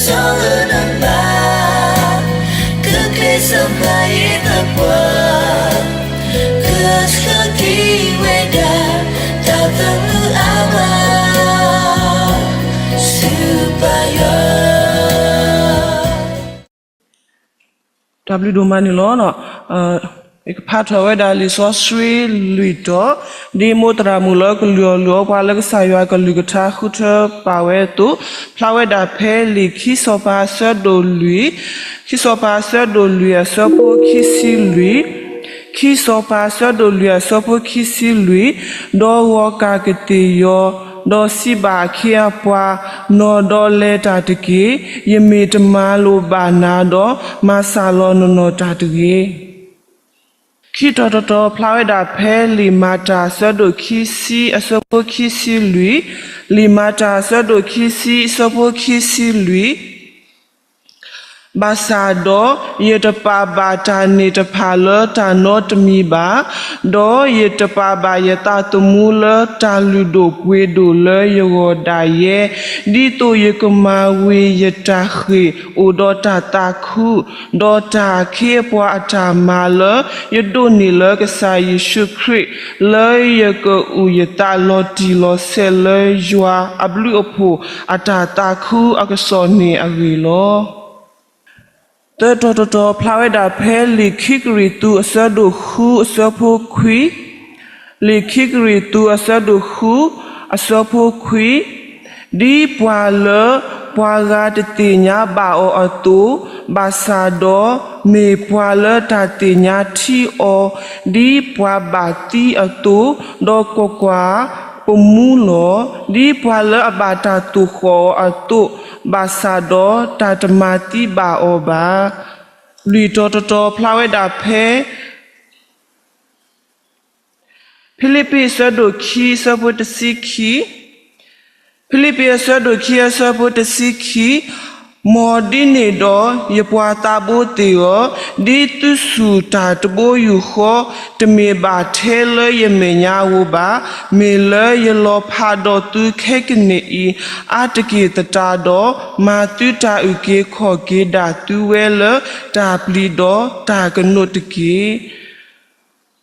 စီၤလမူ ကကျဲးစၢးမၤအသပှၢ်, ကဆှၢက့ၤဝဲဒၣ် တၢ်သးမုာ်အါမး ဆူပယီၤ. တၢ်ဘျုးဒိၣ်မးန့ၣ်လီၤ. ယကဖးထီၣ်ဝဲဒၣ်လံာ်စီဆှံလွံၢ်တီၤ, ဒ်မိၢ်သရၣ်မုၣ်လၢကလုၢ်အီၣ်လုၢ်အီပှၤလၢကစၢ်ယွၤကလုၢ်ကထါဃုထၢပာ်ဝဲအသိး, ဖျါဝဲဒၣ်ဖဲလံာ်ခံစီၤပၤအဆၢဒိၣ်လွံၢ်, ခံစီၤပၤအဆၢဒိၣ်လွံၢ်အဆၢဖိခံဆံလွံၢ်, ခံစီၤပၤအဆၢဒိၣ်လွံၢ်အဆၢဖိခံဆံလွံၢ်, ဒီးဂီၤကၢ်ကသ့ၣ်ယီၤ, ဒီးစံးဘၣ်အခ့အပှၤ, နီၢ်ဒီးလဲၤတၢ်တက့ၢ်. ယမ့ၢ်တမၤလိာ်ဘၣ်နၤဒီး, မၤစၢ်လီၤနနီၢ်တၢ်တဂ့ၤ. ခံတီၤတတီၤ ဖျါဝဲဒၣ်ဖဲလံာ်မၤတၢ်အဆၢဒိၣ်ခံဆံအဆၢဖိခံဆံလွံၢ်, လံာ်မၤတၢ်အဆၢဒိၣ်ခံဆံအဆၢဖိခံဆံလွံၢ်, ဘၣ်ဆၣ်ဒီးယတပာ်ဘၣ်တၢ်န့ၢ်တဖၣ်လၢတၢ်နီတမံၤဘၣ်, ဒီးယတပာ်ဘၣ်ယသးသမူလၢတၢ်လုၢ်ဒိၣ်ပှ့ၤဒိၣ်လၢယဂီၢ်ဒၣ်ယဲ, ဒ်သိးယကမၤဝ့ၤယတၢ်ဃ့ၢ်အိၣ်ဒီးတၢ်သးခု, ဒီးတၢ်အခ့အပှၤအတၢ်မၤလၢယဒိးန့ၢ်လၢကစၢ်ယ့ၣ်ၡူးခရံာ်, လၢယကအုၣ်ယသးလီၤတံၢ်လီၤဆဲးလၢယွၤအဘျုးအဖှိၣ်အတၢ်သးခုအကစီၣ်န့ၣ်အဂ့ၢ်လီၤ. သၢတီၤတတီၤ ဖျါဝဲဒၣ်ဖဲလံာ်ခံကရံၣ်သူးအဆၢဒိၣ်ဃုအဆၢဖိခွံ, လံာ်ခံကရံၣ်သူးအဆၢဒိၣ်ဃုအဆၢဖိခွံ, ဒ်ပှၤလၢပှၤဂၤတသ့ၣ်ညါဘၣ်အီၤအသိး, ဘၣ်ဆၣ်ဒီးမ့ၢ်ပှၤလၢတၢ်သ့ၣ်ညါထံအီၤ, ဒ်ပှၤဘၣ်သံအသိး, ဒီးကွၢ်ကွၢ်, ပမူလီၤ, ဒ်ပှၤလၢအဘၣ်တၢ်သိၣ်ဃီၣ်အီၤအသိး, ဘၣ်ဆၣ်ဒီးတၢ်တမၤသံဘၣ်အီၤဘၣ်. လွံၢ်တီၤတတီၤ ဖျါဝဲဒၣ်ဖဲ ဖံလံးပံးအဆၢဒိၣ်ခံ အဆၢဖိတဆံခံ, ဖံလံးပံးအဆၢဒိၣ်ခံ အဆၢဖိတဆံခံ, မ်ဒ်န့ၣ်ဒီး ယပှၤသးဘိသ့ၣ်ဧၢ, ဒ်သုစူၢ်တၢ်တဘိယူၢ်ဃီ, တမ့ၢ်ဘၣ်ထဲလၢယမဲာ်ညါဧိၤဘၣ်, မ့ၢ်လၢယလီၤဖးဒီးသုခဲကနံၣ်အံၤ, အါတက့ၢ်သတးဒီး, မၤသုတၢ်အုၣ်က့ၤခီၣ်က့ၤဒၣ်သုဝဲလၢတၢ်ပျံၤဒီးတၢ်ကနိးတက့ၢ်.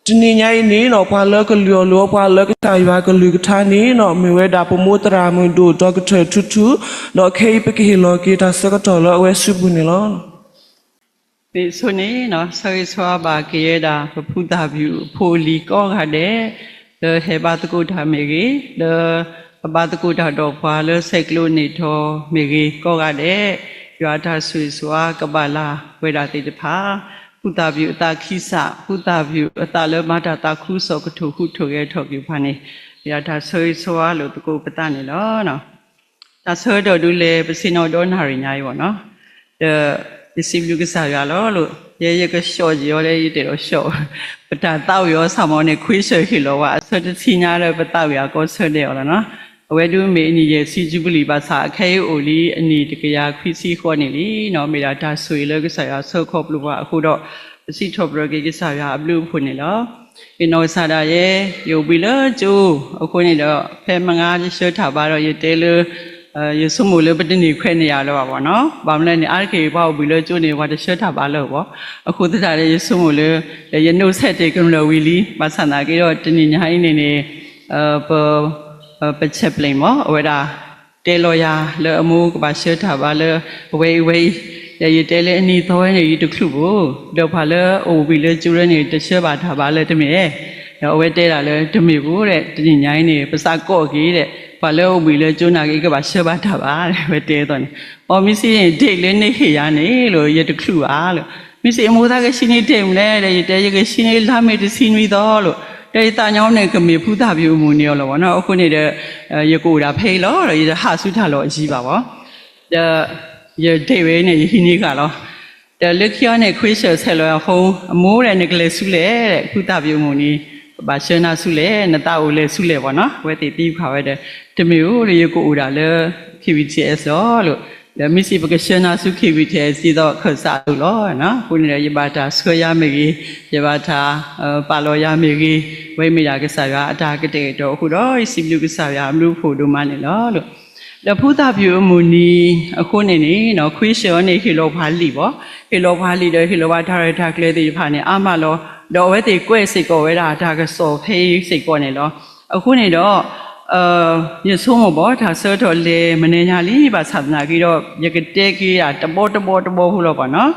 တနံၤညါအံၤန့ၣ်ဒီး ပှၤလၢကလုၢ်အီၣ်လုၢ်အီပှၤလၢကစၢ်ယွၤကလုၢ်ကထါန့ၣ်ဒီး မ့ၢ်ဝဲဒၣ်ပမိၢ်သရၣ်မုၣ်ဒိၣ်ဒီးကထၢၣ်ထူထူ, ဒီးခဲအံၤပကဟ့ၣ်လီၤက့ၤတၢ်ဆၢကတီၢ်လၢအဝဲစုပူၤန့ၣ်လီၤ. မ့ၢ်ဆိန့ၣ် ဆၢဂ့ၤဆၢဝါဘၣ်က့ၤဝဲဒၣ် ပဖုသၣ်ဖၠူၣ်အဖိအလံၤကိးဂၤဒဲး, လၢဟဲဘါသကိးတၢ်မ့ၢ်ဂ့ၤ, လၢအဘါသကိးတၢ်ဒီးပှၤလၢဆဲးကျိးန့ၢ်ထီၣ်မ့ၢ်ဂ့ၤ ကိးဂၤဒဲး, ယွၤအတၢ်ဆိၣ်ဂ့ၤဆိၣ်ဝါကဘၣ်လၢ်ဝဲဒၣ်သ့ၣ်တဖၣ်, ဖုသၣ်ဖၠူၣ်အသးခံစး, ဖုသၣ်ဖၠူၣ်အသးလၢမၤတၢ်သးခုစီၣ်ကထိၣ်ဟူးထိၣ်ဂဲၤထီၣ်က့ၤပှၤန့ၣ်, ယွၤအတၢ်ဆိၣ်ဂ့ၤဆိၣ်ဝါလိာ်သကိးပသးန့ၣ်လီၤ. တၢ်ဆၢကတီၢ်ဒုးလဲၤ ပဆ့ၣ်နီၤဒီနၣ်ရံၣ်ညါအံၤဘၣ်နီၤ, ဒီးယစံးဘျုးကစၢ်ယွၤလီၤလိာ်, ယဲယကဆှီၣ်က့ၤအီၤဒီး ယတဲဒီးဆှီၣ်, ပတၢ်သးဝံၣ်အီၤစၢ်မီၤန့ၣ် ခွ့ဆၢၣ်ဟ့ၣ်လီၤဝဲ အဆၢတဆံညါဒီး ပသးဝံၣ်အကီဆၢဒဲးအီၤလီၤနီၤ. အဝဲဒုးမ့ၢ်အနံၣ်ယဲၢ်ဆံ jubilee ဘၣ်ဆၣ် အခဲအံၤအိၣ်လံအနံၣ်တကယၤခွံဆံဃိးနံၣ်လံနီၤ, မ့ၢ်ဒၣ်တၢ်ဆိၣ်ဂ့ၤလၢကစၢ်ယွၤဆှၢခီဖျိပှၤအဃိဒီး ပစံးထီၣ်ပတြၢၤက့ၤကစၢ်ယွၤအဘျုးအဖှိၣ်န့ၣ်လီၤ. ယနီၢ်ကစၢ်ဒၣ်ယဲ ယအိၣ်ဘှံးလၢကၠိအဃိန့ၣ်ဒီး ဖဲမဟါယဆှၢတၢ်ဘါဒီး ယတဲလၢ ယဆိကမိၣ်လၢပတန့ၢ်ခွဲးန့ၢ်ယၤလၢၤဘၣ်နီၤ, ဘၣ်မနုၤလဲၣ်န့ၣ် အါတက့ၢ်ပှၤအိၣ်ဘှံးလၢကၠိန့ၣ် ပှၤတဆှၢတၢ်ဘါလၢၤဘၣ်, အဃိသတးဒီးယဆိကမိၣ်လၢ ယနိးဆဲးတ့ၢ်ကမျၢၢ်ဝံၤလံ, ဘၣ်ဆၣ်သနာ်က့ဒီး တနံၤညါအံၤန့ၣ်န့ၣ် ပ ပ chaplain မ့ၢ် အဝဲဒၣ် တဲလီၤယၤလၢအမိၢ်ကဘၣ်ဆှၢတၢ်ဘါလၢအဝဲအံၤဝဲအံၤ, ဒီးယတဲလၢအနံၤသီဝဲန့ၣ် ယတချုးဘၣ်, ဒီးပှၤလၢအအိၣ်ဘှံးလၢကၠိလၢန့ၣ် တဆှၢဘၣ်တၢ်ဘါလၢၤတမ့ၢ်, ဒီးအဝဲတဲဒၣ်လၢတမ့ၢ်ဘၣ်ဒီး တနံၤညါအံၤန့ၣ် ပသးကိးက့ၤဒီး ပှၤလၢအအိၣ်ဘှံးလၢကၠိနာ်က့ ကဘၣ်ဆှၢဘၣ်တၢ်ဘါ အဝဲတဲအသိးန့ၣ်, အီ မ့ၢ်စ့ၢ် date လၢန့ၣ်ဟ့ၣ်ယၤန့ၣ်လီၤ ယတချုးဘၣ်လီၤ. မ့ၢ်စ့ၢ်အမိၢ်သးကဆံန့ၣ် date မနုၤလဲၣ်ဒီး ယတဲယကဆံန့ၣ် လါမ့ၤတဆံနွံသီလီၤ, ဒီးယသးညီန့ၣ် ကမ့ၢ်ဖုသၣ်ဖၠူၣ်အမုၢ်နံၤအီၤလီၤဘၣ်နီၤ, အဃိန့ၣ်ဒီး ယကအိၣ်ဒၣ်ဖဲအံၤလီၤ, ဒီးယတဟးဆူတၢ်လီၢ်အယံၤဘၣ်ဘၣ်, ဒီးယဒ့ၣ်ဝဲန့ၣ် ယဟံးန့ၢ်ဃာ်လီၤ. ဒီးလၢခံအီၤန့ၣ် ခွ့ဆၢၣ်ဆဲးလီၤအဃိ အမိၢ်ဒီး နကလဲၤဆူလဲၣ်, ဖုသၣ်ဖၠူၣ်အမုၢ်နံၤ ကဘၣ်ဆှၢနၤဆူလဲၣ်, နသးအိၣ်လဲၤဆူလဲၣ်ဘၣ်နီၤ, အဝဲသ့ၣ်သံကွၢ်ဝဲဒီး တမ့ၢ်ဧိၤဒီး ယကအိၣ်ဒၣ်လၢ KBTS လီၤလီၤ. ဒီးမ့ၢ်စ့ၢ်ပကဆှၢနၤဆူ KBTS ဒ်သိးခၢၣ်စးအသိးလီၤ. အဃိန့ၣ်ဒီး ယဘၣ်တၢ်ဆှၢယၤမ့ၢ်ဂ့ၤ, ယဘၣ်တၢ်ပာ်လီၤယၤမ့ၢ်ဂ့ၤ, အဝဲမ့ၢ်ဒၣ်ကစၢ်ယွၤအတၢ်ကတဲာ်ကတီၤအဃိဒီး ယစံးဘျုးကစၢ်ယွၤအဘျုးအဖှိၣ်ဒိၣ်မးန့ၣ်လီၤလီၤ. ဒီးဖုသၣ်ပျူၤအမုၢ်နံၤအဃိန့ၣ်န့ၣ် ခွ့ဆၢၣ်အံၤန့ၣ် ဟ့ၣ်လီၤပှၤလံာ်ဘၣ်, ဟ့ၣ်လီၤပှၤလံာ်ဒီးဟ့ၣ်လီၤပှၤတၢ်ရဲၣ်တၢ်ကျဲၤသ့ၣ်တဖၣ်န့ၣ် အါမးလီၤ. ဒီးအဝဲသ့ၣ်ကွဲးစ့ၢ်ကီးဝဲဒၣ်တၢ်ကစီၣ်ဖဲအံၤစ့ၢ်ကီးန့ၣ်လီၤ. အဃိန့ၣ်ဒီး ယဆိကမိၣ်ဘၣ် တၢ်ဆၢကတီၢ်လဲၤမနုၤညါလံ ဘၣ်ဆၣ်သနာ်က့ဒီး ယကတဲက့ၤဒၣ်တဘီတဘီတဘီဖိလီၤဘၣ်နီၤ.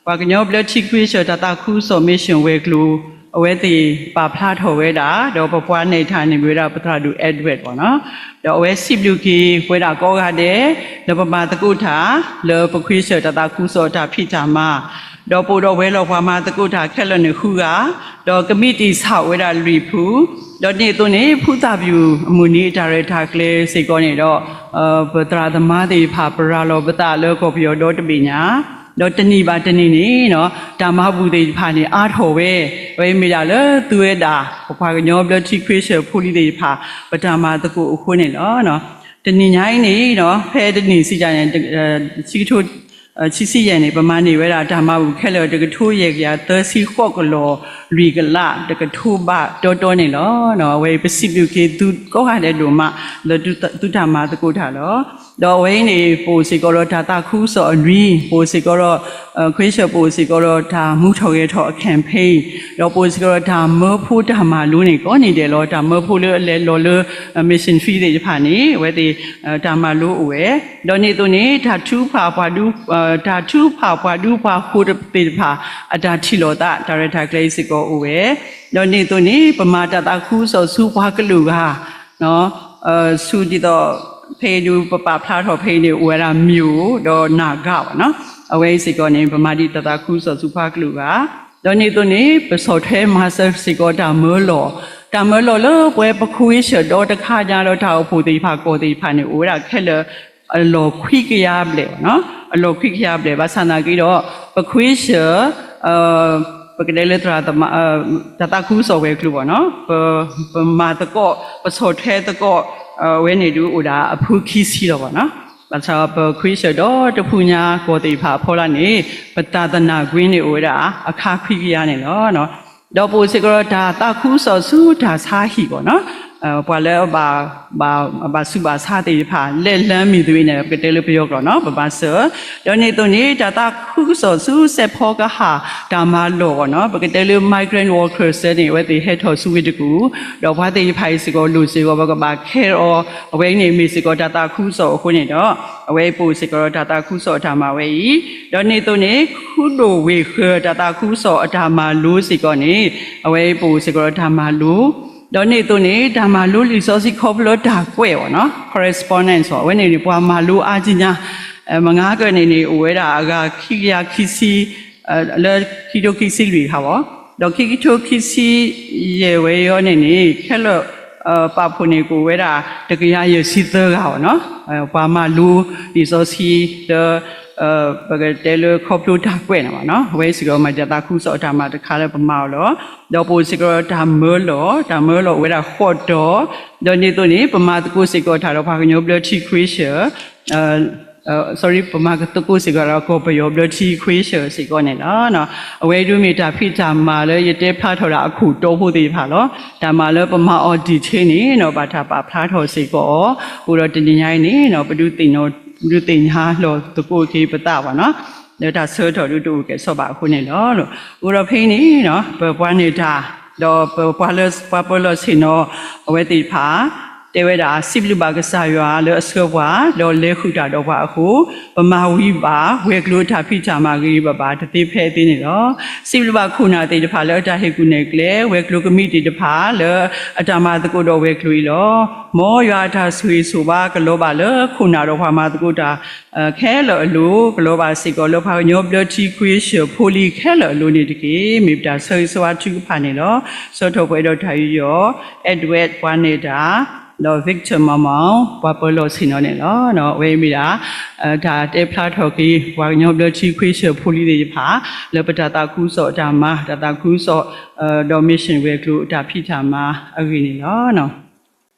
ပှၤကညီဘျၢထံခရံာ်စၢၣ်တၢ်သးခုကစီၣ် Mission ဝဲၤကျိၤ အဝဲသ့ၣ်ပာ်ဖျါထီၣ်ဝဲဒၣ် ဒီးပပှၤနဲၣ်ထၣ်န့ၣ်မ့ၢ်ဝဲဒၣ် ပသရၣ်ဒိၣ် Edward ဘၣ်နီၤ. ဒီးအဝဲစံးဘျုးက့ၤဝဲဒၣ်ကိးဂၤဒဲး လၢပမၤသကိးတၢ် လၢပခရံာ်စၢၣ်တၢ်သးခုကစီၣ်အတၢ်ဖံးတၢ်မၤ, ဒီးပအိၣ်ဒီးဝဲၤလီၢ်ပှၤမၤသကိးတၢ်ခဲလၢာ်န့ၣ်ဃုဂၤ, ဒီးကမံးတံာ်ဆၣ်ဝဲဒၣ်လွံၢ်ဖု, ဒီးဒ်န့ၣ်အသိးန့ၣ် ဖုသၣ်ပျူၤအမုၢ်နံၤအတၢ်ရဲၣ်တၢ်ကျဲၤစ့ၢ်ကီးန့ၣ်ဒီး ပသရၣ်သမါသ့ၣ်တဖၣ် ပရၤလီၤပသးလၢကီၢ်ပယီၤဒီတဘ့ၣ်ညါ, ဒီးတနံၤဘၣ်တနံၤန့ၣ် တၢ်မၤဘူၣ်သ့ၣ်တဖၣ်န့ၣ် အါထီၣ်ဝဲ, အဝဲမ့ၢ်ဒၣ်လၢသုဝဲဒၣ် ပပှၤကညီဘျၢထံခရံာ်စၢၣ်ဖိလံၤသ့ၣ်တဖၣ် ပတၢ်မၤသကိးအဃိန့ၣ်လီၤ. တနံၤညါအံၤန့ၣ် ဖဲတနံၣ်စံးန့ၣ် ဆံကထိ ဆံဆံယဲၢ်န့ၣ် ပမၤန့ၢ်ဝဲဒၣ်တၢ်မၤဘူၣ်ခဲလၢာ် တကထိယဲၢ်ကယၤသၢဆံဃိးကလီၢ် လွံၢ်ကလး တကထိဘးတီတီန့ၣ်လီၤ. အဝဲအံၤပစံးဘျုးက့ၤသုကိးဂၤဒဲးဒိၣ်မး လၢသုတၢ်မၤသကိးတၢ်လီၤ. ဒီးအဝဲအံၤန့ၣ် ပအိၣ်စ့ၢ်ကီးဒီးတၢ်သးခုကစီၣ်အနွံ, ပအိၣ်စ့ၢ်ကီးဒီး ခရံာ်စၢၣ် ပအိၣ်စ့ၢ်ကီးဒီးတၢ်မူထီၣ်ဂဲၤထီၣ်အ campaign, ဒီးပအိၣ်စ့ၢ်ကီးဒီးတၢ်မၢဖိတၢ်မၤလိန့ၣ် ကိးနံၤဒဲးလီၤ. တၢ်မၢဖိလၢအလဲၤလီၤလၢ mission field သ့ၣ်တဖၣ်န့ၣ် အဝဲသ့ၣ် တၢ်မၤလိအိၣ်ဝဲ, ဒီးန့ၣ်အသိးန့ၣ် တၢ်ထုကဖၣ်ပှၤဒူ တၢ်ထုကဖၣ်ပှၤဒူပှၤဃိၤသ့ၣ်တဖၣ် အတၢ်ထံၣ်လိာ်သး တၢ်ရဲၣ်တၢ်ကျဲၤအံၤစ့ၢ်ကီးအိၣ်ဝဲ, ဒီးန့ၣ်အသိးန့ၣ် ပမၤတၢ်သးခုကစီၣ်ဆူပှၤကလုာ်ဂၤ ဆူဒ်သိး ဖဲအံၤဒုး ပပာ်ဖျါထီၣ်ဖဲအံၤန့ၣ် အိၣ်ဝဲဒၣ် မၠိၣ် ဒီးနၢ်ဂၤဘၣ်နီၤ. အဝဲအံၤစ့ၢ်ကီးန့ၣ် ပမၤဒံးတၢ်သးခုကစီၣ်ဆူပှၤကလုာ်ဂၤ, ဒီးန့ၣ်အသိးန့ၣ် ပဆီၣ်ထွဲမၤစၢၤစ့ၢ်ကီးတၢ်မၢလီၢ်, တၢ်မၢလီၢ်လၢပဝဲပခဝ့ၡၢၣ်ဒီတခါညါဒီးတၢ်အိၣ်ဖှိၣ်သ့ၣ်တဖၣ်ကီၢ်သ့ၣ်တဖၣ်န့ၣ် အိၣ်ဝဲဒၣ်ခဲလၢာ် အလီၢ်ခွံကယၤဘျဲၣ်ဘၣ်နီၤ, အလီၢ်ခွံကယၤဘျဲၣ် ဘၣ်ဆၣ်သနာ်က့ဒီး ပခဝ့ၡၢၣ် ပကတဲလၢ တၢ်သးခုကစီၣ်ဝဲၤကျိၤဘၣ်နီၤ, ပမၤသကိး ပဆီၣ်ထွဲသကိး အဝဲန့ၣ်ဒုးအိၣ်ဒၣ်အဖုခံဆံလီၤဘၣ်နီၤ. ဘၣ်ဆၣ်ပခဝ့ၡၢၣ်ဒီတဖုညါကီၢ်သ့ၣ်တဖၣ်အဖီလာ်န့ၣ် ပတၢ်သနာ်ကွ့န့ၣ်အိၣ်ဝဲဒၣ်အခါခွံကယၤန့ၣ်လီၤ. ဒီးပအိၣ်စ့ၢ်ကီးဒီးတၢ်သးခုကစီၣ်ဆူတၢ်ဆါဟံၣ်ဘၣ်နီၤ, ပှၤလၢ ဘၣ်ဆူးဘၣ်ဆါသ့ၣ်တဖၣ် လက်လှမ်းမီသရွေ့န့ၣ် ပကတဲလၢပယီၤကျိာ်နီၤ ပမၤစၢၤ, ဒီးန့ၣ်အသိးန့ၣ် တၢ်သးခုကစီၣ်ဆူစဲးဖီကဟၣ် တၢ်မၤလီၢ်ဘၣ်နီၤ ပကတဲလၢ migrant workers န့ၣ် အဝဲသ့ၣ်ဟဲထီၣ်ဆူဝ့ၢ်တကူၣ်, ဒီးပှၤသ့ၣ်တဖၣ်အံၤစ့ၢ်ကီးလိၣ်စ့ၢ်ကီး ပကဘၣ် care အီၤ, အဝဲအံၤန့ၣ်မ့ၢ်စ့ၢ်ကီးတၢ်သးခုကစီၣ်အဃိန့ၣ်ဒီး အဝဲအံၤပအိၣ်စ့ၢ်ကီးဒီးတၢ်သးခုကစီၣ်အတၢ်မၤဝဲအံၤ, ဒီးန့ၣ်အသိးန့ၣ် ခူဒိၣ်ဝ့ၢ်ဃၢၤတၢ်သးခုကစီၣ်အတၢ်မၤလိစ့ၢ်ကီးန့ၣ် အဝဲအံၤပအိၣ်စ့ၢ်ကီးဒီးတၢ်မၤလိ ဒီးန့ၣ်အသိးန့ၣ် တၢ်မၤလိလံာ်စီဆှံခီဖျိတၢ်ကွဲးဘၣ်နီၤ correspondence ဘၣ် အဝဲန့ၣ်န့ၣ် ပှၤမၤလိအါကညါ, မုၢ်ဂၤကၢၣ်န့ၣ်န့ၣ် အိၣ်ဝဲဒၣ်အဂၤခံကယၤခံဆံ, လၢခံကထိခံဆံလွံၢ်အခါဘၣ်, ဒီးခံကထိခံဆံယဲၢ်ဝဲအံၤန့ၣ်န့ၣ် ခဲလၢာ် ပာ်ဖှိၣ်န့ၣ်ကအိၣ်ဝဲဒၣ် တကယၤယဲၢ်ဆံသၢဂၤဘၣ်နီၤ, ပှၤမၤလိလံာ်စီဆှံလၢ ပကတဲလၢခီဖျိတၢ်ကွဲးန့ၣ်ဘၣ်နီၤ, အဝဲစ့ၢ်ကီးမ့ၢ်တၢ်သးခုကစီၣ်အတၢ်မၤတခါလၢပမၤအီၤလီၤ. ဒီးပအိၣ်စ့ၢ်ကီးဒီးတၢ်မၢလီၢ်, တၢ်မၢလီၢ်အိၣ်ဝဲဒၣ်ဃိးတီၤ, ဒီးန့ၣ်အသိးန့ၣ် ပမၤသကိးစ့ၢ်ကီးတၢ်ဒီးပှၤကညီဘျၢထံခရံာ်စၢၣ် sorry ပမၤသကိးစ့ၢ်ကီးဒီးကီၢ်ပယီၤဘျၢထံခရံာ်စၢၣ်စ့ၢ်ကီးန့ၣ်လီၤ. အဝဲဒုးမ့ၢ်တၢ်ဖံးတၢ်မၤလၢယတဲဖျါထီၣ်ဒၣ်အခိၣ်တီဖိသ့ၣ်တဖၣ်လီၤ. တၢ်မၤလၢပမၤအီၤ detail န့ၣ်နီၤ ဘၣ်တၢ်ပာ်ဖျါထီၣ်စ့ၢ်ကီးအီၤ, အဃိဒီးတနံၤညါအံၤန့ၣ်နီၤ ပဒုးသ့ၣ်နီၣ် ဒုးသ့ၣ်ညါလီၤသကိးက့ၤပသးဘၣ်နီၤ, လၢတၢ်ဆၢကတီၢ်ဒုးတအိၣ်ကဲၣ်ဆိးဘၣ်အဃိန့ၣ်လီၤ. အဃိဒီးဖဲအံၤန့ၣ်နီၤ ပပှၤနဲၣ်တၢ် ဒီးပပှၤလၢ ပှၤပၢၤလီၢ်ဆ့ၣ်နီၤ အဝဲသ့ၣ်တဖၣ် တဲဝဲဒၣ် စံးဘျုးဘၣ်ကစၢ်ယွၤလၢအဆှၢပှၤ ဒီးလဲၤဃုာ်တၢ်ဒီးပှၤအဃိ ပမၤဝံၤဘၣ် ဝဲၤကျိၤအတၢ်ဖံးတၢ်မၤဂ့ၤဂ့ၤဘၣ်ဘၣ်တသ့ဖဲအသ့န့ၣ်လီၤ. စံးဘျုးဘၣ်ခိၣ်နၢ်သ့ၣ်တဖၣ်လၢအတၢ်ဟ့ၣ်ကူၣ်နဲၣ်ကျဲ ဝဲၤကျိၤကမံးတံာ်တဖၣ်လၢအတၢ်မၤသကိးဒီးဝဲၤကျိၤအံၤလီၤ. မ်ယွၤအတၢ်ဆိၣ်ဂ့ၤဆိၣ်ဝါကလီၤဘၣ်လၢခိၣ်နၢ်ဒီးပှၤမၤသကိးတၢ် ခဲလၢာ်အလိၤ ကလီၤဘၣ်စ့ၢ်ကီးလၢပှၤကညီဘျၢထံခရံာ်စၢၣ်ဖိလံၤခဲလၢာ်အလိၤန့ၣ်တက့ၢ်. မ့ၢ်ပတၢ်ဆၢဂ့ၤဆၢဝါထုကဖၣ်န့ၣ်လီၤ. ဆၢထီၣ်ပှဲၤဒီးတၢ်ယူးယီၣ် Edward ပှၤနဲၣ်တၢ် ဒီး Victor မၤမၤ ပှၤပၢၤလီၢ်ဆ့ၣ်နီၤန့ၣ်လီၤ. အဝဲအံၤမ့ၢ်ဒၣ် တၢ်တဲဖျါထီၣ်က့ၤ ပှၤကညီဘျၢထံခရံာ်စၢၣ်ဖိလံၤသ့ၣ်တဖၣ် လၢပတၢ်သးခုကစီၣ်အတၢ်မၤ တၢ်သးခုကစီၣ် ဒီး mission ဝဲၤကျိၤအတၢ်ဖံးတၢ်မၤအဂ့ၢ်န့ၣ်လီၤ.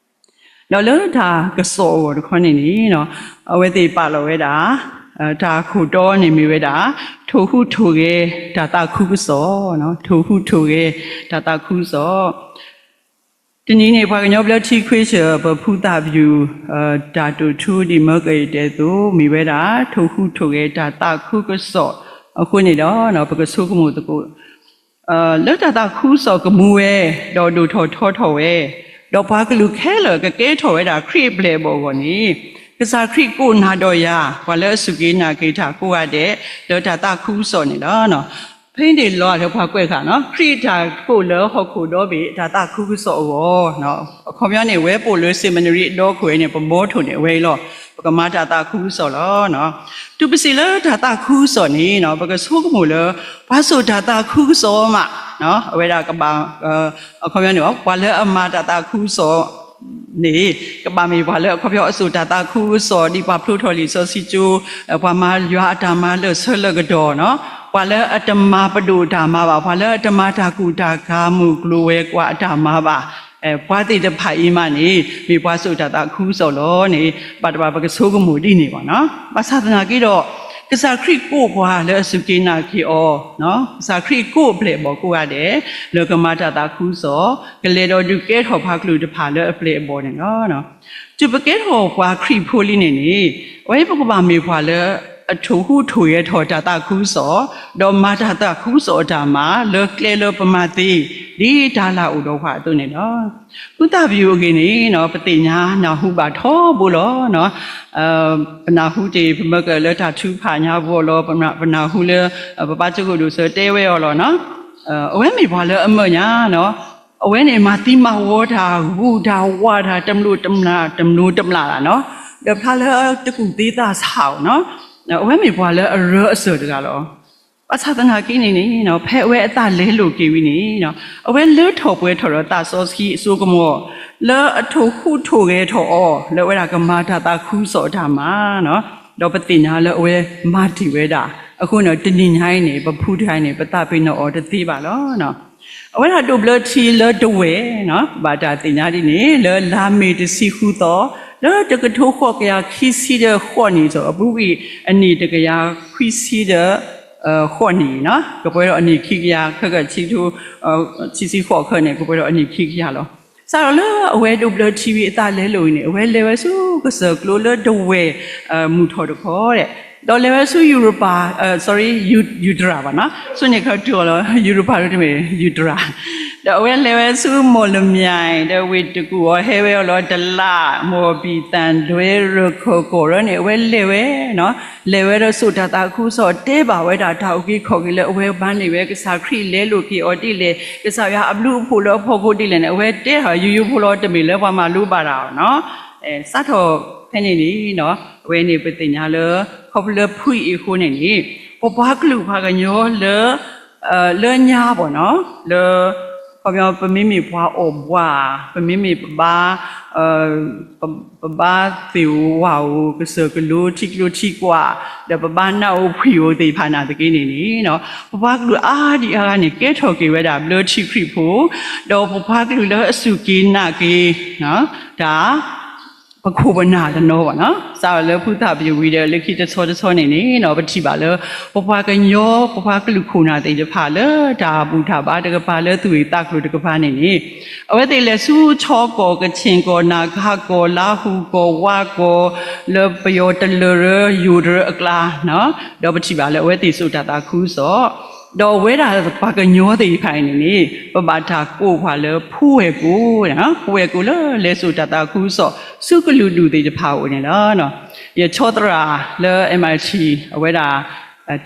ဒီးလၢတၢ်ကစီၣ်အဂီၢ်တခီန့ၣ်န့ၣ် အဝဲသ့ၣ်ပာ်လီၤဝဲဒၣ် တၢ်ခိၣ်တီန့ၣ်မ့ၢ်ဝဲဒၣ် ထိၣ်ဟူးထိၣ်ဂဲၤတၢ်သးခုကစီၣ်, ထိၣ်ဟူးထိၣ်ဂဲၤတၢ်သးခုကစီၣ်. တနံၤန့ၣ် ပှၤကညီဘျၢထံခရံာ်ဖိ ပဖုသးပယူၤ တၢ်တိာ်ထူဒ်မၢကယတဲအသိး မ့ၢ်ဝဲဒၣ် ထိၣ်ဟူးထိၣ်ဂဲၤတၢ်သးခုကစီၣ်အဃိန့ၣ်ဒီး ပကဆိကမိၣ်သကိး လၢတၢ်သးခုကစီၣ်ကမူဝဲ, ဒီးဒိၣ်ထီၣ်ထီထီၣ်ဝဲ, ဒီးပှၤကလုာ်ခဲလၢာ်ကကဲထီၣ်ဝဲဒၣ်ခရံာ်အပျဲၢ်အဘီၣ်အဂီၢ်န့ၣ်, ကစၢ်ခရံာ်ကိးနၤဒီးယၤ ပှၤလၢအစူၢ်က့ၤနာ်က့ၤတၢ်ကိးဂၤဒဲး လၢတၢ်သးခုကစီၣ်န့ၣ်လီၤ. ဖဲန့ၣ်လီၤလၢပှၤကွဲးဃာ်နီၤ ခရံာ်တၢ်ကိးလၢဟီၣ်ခိၣ်ဒီဘ့ၣ် တၢ်သးခုကစီၣ်အဂီၢ်, အခီပညီန့ၣ် ဝဲပိာ်လၢ seminary အဒီခိၣ်ဝဲန့ၣ် ပဘီထိၣ်န့ၢ်ဝဲအံၤလီၤ. ပကမၤတၢ်သးခုကစီၣ်လီၤ. တုၤပစံးလၢတၢ်သးခုကစီၣ်န့ၣ် ပကဆိကမိၣ်လၢ ပှၤစိာ်တၢ်သးခုကစီၣ်မး အဝဲဒၣ်ကဘၣ် အခီပညီန့ၣ် ပှၤလၢအမၤတၢ်သးခုကစီၣ်န့ၣ် ကဘၣ်မ့ၢ်ပှၤလၢအခီပညီအစိာ်တၢ်သးခုကစီၣ် ဒ်ပှၤဖျိထီၣ်လံာ်စီဆှံကၠိ, ပှၤမၤယွၤအတၢ်မၤလၢာ်ဆၢလၢာ်ကတီၢ်နီၤ, ပှၤလၢအတမၤပဒိၣ်တၢ်မၤဘၣ်, ပှၤလၢအတမၤတၢ်ကူၣ်တၢ်ကၤမုၢ်ကျိၤဝဲၤကွာ်အတၢ်မၤဘၣ်, ပှၤသ့ၣ်တဖၣ်အံၤမးန့ၣ် မ့ၢ်ပှၤစိာ်တၢ်သးခုကစီၣ်လီၤန့ၣ် ဘၣ်တဘၣ်ပကဆိကမိၣ်ဒ်န့ၣ်ဘၣ်နီၤ. ဘၣ်ဆၣ်သနာ်က့ဒီး ကစၢ်ခရံာ်ကိးပှၤလၢအစူၢ်က့ၤနာ်က့ၤအီၤ, ကစၢ်ခရံာ်ကိးအပျဲၢ်အဘီၣ်ကိးဂၤဒဲး လၢကမၤတၢ်သးခုကစီၣ်, ကလဲၤဒီးဒုးကဲထီၣ်ပှၤကလုာ်တဖၣ်လၢအပျဲၢ်အဘီၣ်န့ၣ်လီၤ. တုၤပကဲထီၣ်ပှၤခရံာ်ဖိလံန့ၣ်န့ၣ်, အဝဲပကဘၣ်မ့ၢ်ပှၤလၢအထိၣ်ဟူးထိၣ်ဂဲၤထီၣ်တၢ်သးခုကစီၣ်, ဒီးမၤတၢ်သးခုကစီၣ်အတၢ်မၤ လၢကျဲလၢပမၤသ့, ဒ်တၢ်လၢအိၣ်ဒီးပှၤအသိးန့ၣ်လီၤ. ဖုသၣ်ပယူၤအဂ့ၢ်န့ၣ် ပသ့ၣ်ညါနၢ်ဟူဘၣ်ထီဘိလီၤ. ပနၢ်ဟူတ့ၢ် ပမၢကလၢတၢ်ထုကဖၣ်ညါဘီလီၤ, ပနၢ်ဟူလၢ ပပၢ်ကၠိခိၣ်ဒိၣ်စၢၤတဲဝဲအီၤလီၤနီၤ. အဝဲမ့ၢ်ပှၤလၢအမၢၢ်ညါနီၤ, အဝဲန့ၣ်မၤသံမၤဝီတၢ် ဂူာ်တၢ်ဝးတၢ် တမျိးတမျာ် တမျိးတမျာ်လၢ်နီၤ, ဒီးဖျါလၢတကူၣ်သ့သးဆးအီၤနီၤ, အဝဲမ့ၢ်ပှၤလၢအရၢအစၢၤတဂၤလီၤ. ဘၣ်ဆၣ်သနာ်က့န့ၣ်န့ၣ် ဖဲအဝဲအသးလဲလိာ်က့ၤဝံၤန့ၣ် အဝဲလၢထီၣ်ပှဲၤထီၣ်ဒီးသးစီဆှံအစိကမီၤ လၢအထိၣ်ဟူးထိၣ်ဂဲၤထီၣ်အီၤ လၢအဝဲဒၣ်ကမၤတၢ်သးခုကစီၣ်အတၢ်မၤနီၤ, ဒီးပသ့ၣ်ညါလၢအဝဲမၤတ့ၢ်ဝဲဒၣ်, အဃိန့ၣ် တနံၤညါအံၤန့ၣ် ပဖုတဂၤအံၤန့ၣ် ပသးပ့ၤနီၣ်အီၤတသ့ဘၣ်လီၤ. အဝဲဒၣ်ဒိးဘျၢထံလၢဒဝဲၢ်နီၤ, ဘၣ်တၢ်သ့ၣ်ညါဒ်န့ၣ် လၢလါမ့ၤတဆံဃုသီ လၢတကထိဃိးကယၤခံဆံဒီးဃိးနံၣ်အဆၢ အပူၤကွံာ်အနံၣ်တကယၤခွံဆံဒီး ဃိးနံၣ်နီၤ, ကပှဲၤဒီးအနံၣ်ခံကယၤ ခဲကဆံကထိ ဆံဆံဃိးခဲန့ၣ် ကပှဲၤဒီးအနံၣ်ခံကယၤလီၤ. စးထီၣ်လၢအဝဲဒိးဘျၢထံဝံၤအသးလဲလိာ်အံၤန့ၣ် အဝဲလဲၤဝဲဆူကစၢၢ်ကျိလၢဒဝဲၢ် မုၢ်ထီၣ်တခီဒဲး, ဒီးလဲၤဝဲဆူယူရပၤ, sorry, ယူတရၤဘၣ်နီၤ, ဆူန့ၣ်ခီတုၤအီၤလီၤ ယူရပၤတမ့ၢ် ယူတရၤ ဒီးအဝဲလဲၤဝဲဆူမီၢ်လမၠဲၣ် ဒီးဝ့ၢ်တကူၣ်အီၤဟဲဝဲအီၤလီၤ တလး မိၢ်ဘံၣ်သၣ် ဒွဲရၢၢ်ခၢၣ် ကီၢ်ရၢန့ၣ် အဝဲလဲၤဝဲနီၤ, လဲၤဝဲဒီးစိာ်တၢ်သးခုကစီၣ် တဲဘၣ်ဝဲဒၣ်တၢ်အုၣ်က့ၤခီၣ်က့ၤလၢအဝဲမၤန့ၢ်ဝဲ ကစၢ်ခရံာ်လဲလိာ်က့ၤအီၤဒ်လဲၣ်, ကစၢ်ယွၤအဘျုးအဖှိၣ်လၢအဖီခိၣ်ဒ်လဲၣ်န့ၣ် အဝဲတဲအီၤယူၤယူၤဖိလီၤ တမ့ၢ်လၢပှၤမၤလိဘၣ်တၢ်အီၤနီၤ. စးထီၣ်ဖဲန့ၣ်န့ၣ် အဝဲန့ၣ်ပသ့ၣ်ညါလၢ ခီဖျိလၢဖုအံၤအဃိန့ၣ်န့ၣ် ပပှၤကလုာ်ပှၤကညီလၢ လၢညါဘၣ်နီၤ လၢ ခီပညီ ပမ့မ့ၢ်ပှၤအီၣ်ဘှး, ပမ့မ့ၢ်ပဘါ ပဘါသ့ၣ်ဧိၤဝၣ်ဧိၤ ကစၢၢ်ကလိထံကျိထံကွာ် ဒီးပဘါနးဧိၤဖှံၣ်ဧိၤသ့ၣ်တဖၣ်နာ်သက့န့ၣ်န့ၣ် ပပှၤကလုာ်အါဒံအါဂၤန့ၣ် ကဲထီၣ်က့ၤဝဲဒၣ်ဘျၢထံခရံာ်ဖိ, ဒီးပပှၤကလုာ်လၢအစူၢ်က့ၤနာ်က့ၤ တၢ် ပခိၣ်ပနၢ်တနီၤဘၣ်နီၤ. စးထီၣ်လၢဖုသၣ်ပယိၤဝံၤဒီး လၢခံတဆီတဆီန့ၣ်န့ၣ် ပထံၣ်ဘၣ်လၢ ပပှၤကညီ ပပှၤကလုာ်ခိၣ်နၢ်သ့ၣ်တဖၣ်လၢ တၢ်ဘူၣ်တၢ်ဘါတကပၤ လၢသူၣ်ဂ့ၢ်သးကျိၤတကပၤန့ၣ်န့ၣ် အဝဲသ့ၣ်လဲၤဆူခၠ့ၣ်ကီၢ် ကခၠ့ၣ်ကီၢ် နၢ်ကၣ်ကီၢ် လါဟူကီၢ် ဝါကီၢ် လၢပယီၤတလၢၢ်ရၢ ယိၤတရၢအကျါ ဒီးပထံၣ်ဘၣ်လၢအဝဲသ့ၣ်စိာ်တၢ်သးခုကစီၣ် ဒီးအဝဲဒၣ်ပှၤကညီသ့ၣ်တဖၣ်အံၤန့ၣ်န့ၣ် ပဘၣ်တၢ်ကိးပှၤလၢဖိဝဲၢ်ကိာ်, ဖိဝဲၢ်ကိာ်လၢလဲၤစိာ်တၢ်သးခုကစီၣ် ဆူကလုာ်ဒူၣ်သ့ၣ်တဖၣ်အအိၣ်န့ၣ်လီၤ. ယဆီသရၣ်လၢ M I T အဝဲဒၣ်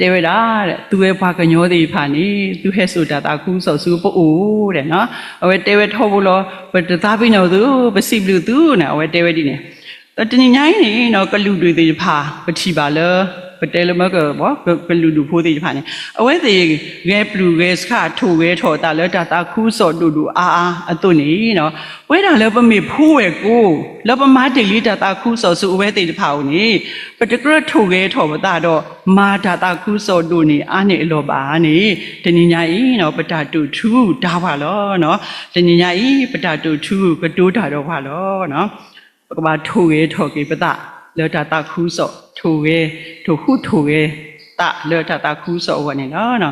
တဲဝဲဒၣ် သုဝဲပှၤကညီသ့ၣ်တဖၣ်န့ၣ် သုဟဲစိာ်တၢ်သးခုကစီၣ်ဆူပအိၣ်ဒီး အဝဲတဲဝဲထီဘိလီၤ ပတသးပ့ၤနီၣ်သု ပစံးဘျုးသုန့ၣ် အဝဲတဲဝဲဒ်န့ၣ် ဒီးတနံၤညါအံၤန့ၣ် ကလုာ်ဒူၣ်သ့ၣ်တဖၣ် ပထံၣ်ဘၣ်လၢ ပတဲလၢမၢက ကလုာ်ဒူၣ်ဖိသ့ၣ်တဖၣ်န့ၣ် အဝဲသ့ၣ်ဂဲၤပျုၢ်ဂဲၤဆှး ထိၣ်ဂဲၤထီၣ်အသးလၢတၢ်သးခုကစီၣ်ဒိၣ်ဒိၣ်အါအါအသိးန့ၣ် ပဝဲဒၣ်လၢပမ့ၢ်ဖိဝဲၢ်ကိာ် လၢပမၤတ့ၢ်လံတၢ်သးခုကစီၣ်ဆူအဝဲသ့ၣ်တဖၣ်အအိၣ်န့ၣ် ပတကြၢးထိၣ်ဂဲၤထီၣ်ပသးဒီး မၤတၢ်သးခုကစီၣ်ဒိၣ်န့ၢ်အါန့ၢ်အလီၢ်ဘၣ်န့ၣ် တနံၤညါအံၤ ပတၢ်တိာ်ထူတၢ်ပှၤလီၤ. တနံၤညါအံၤ ပတၢ်တိာ်ထူကတိၤတၢ်ဒီးပှၤလီၤ. ပကဘၣ်ထိၣ်ဂဲၤထီၣ်က့ၤပသး လၢတၢ်သးခုကစီၣ် ထိၣ်ဂဲၤ ထိၣ်ဟူးထိၣ်ဂဲၤသးလၢတၢ်သးခုကစီၣ်အဂီၢ်န့ၣ်လီၤ.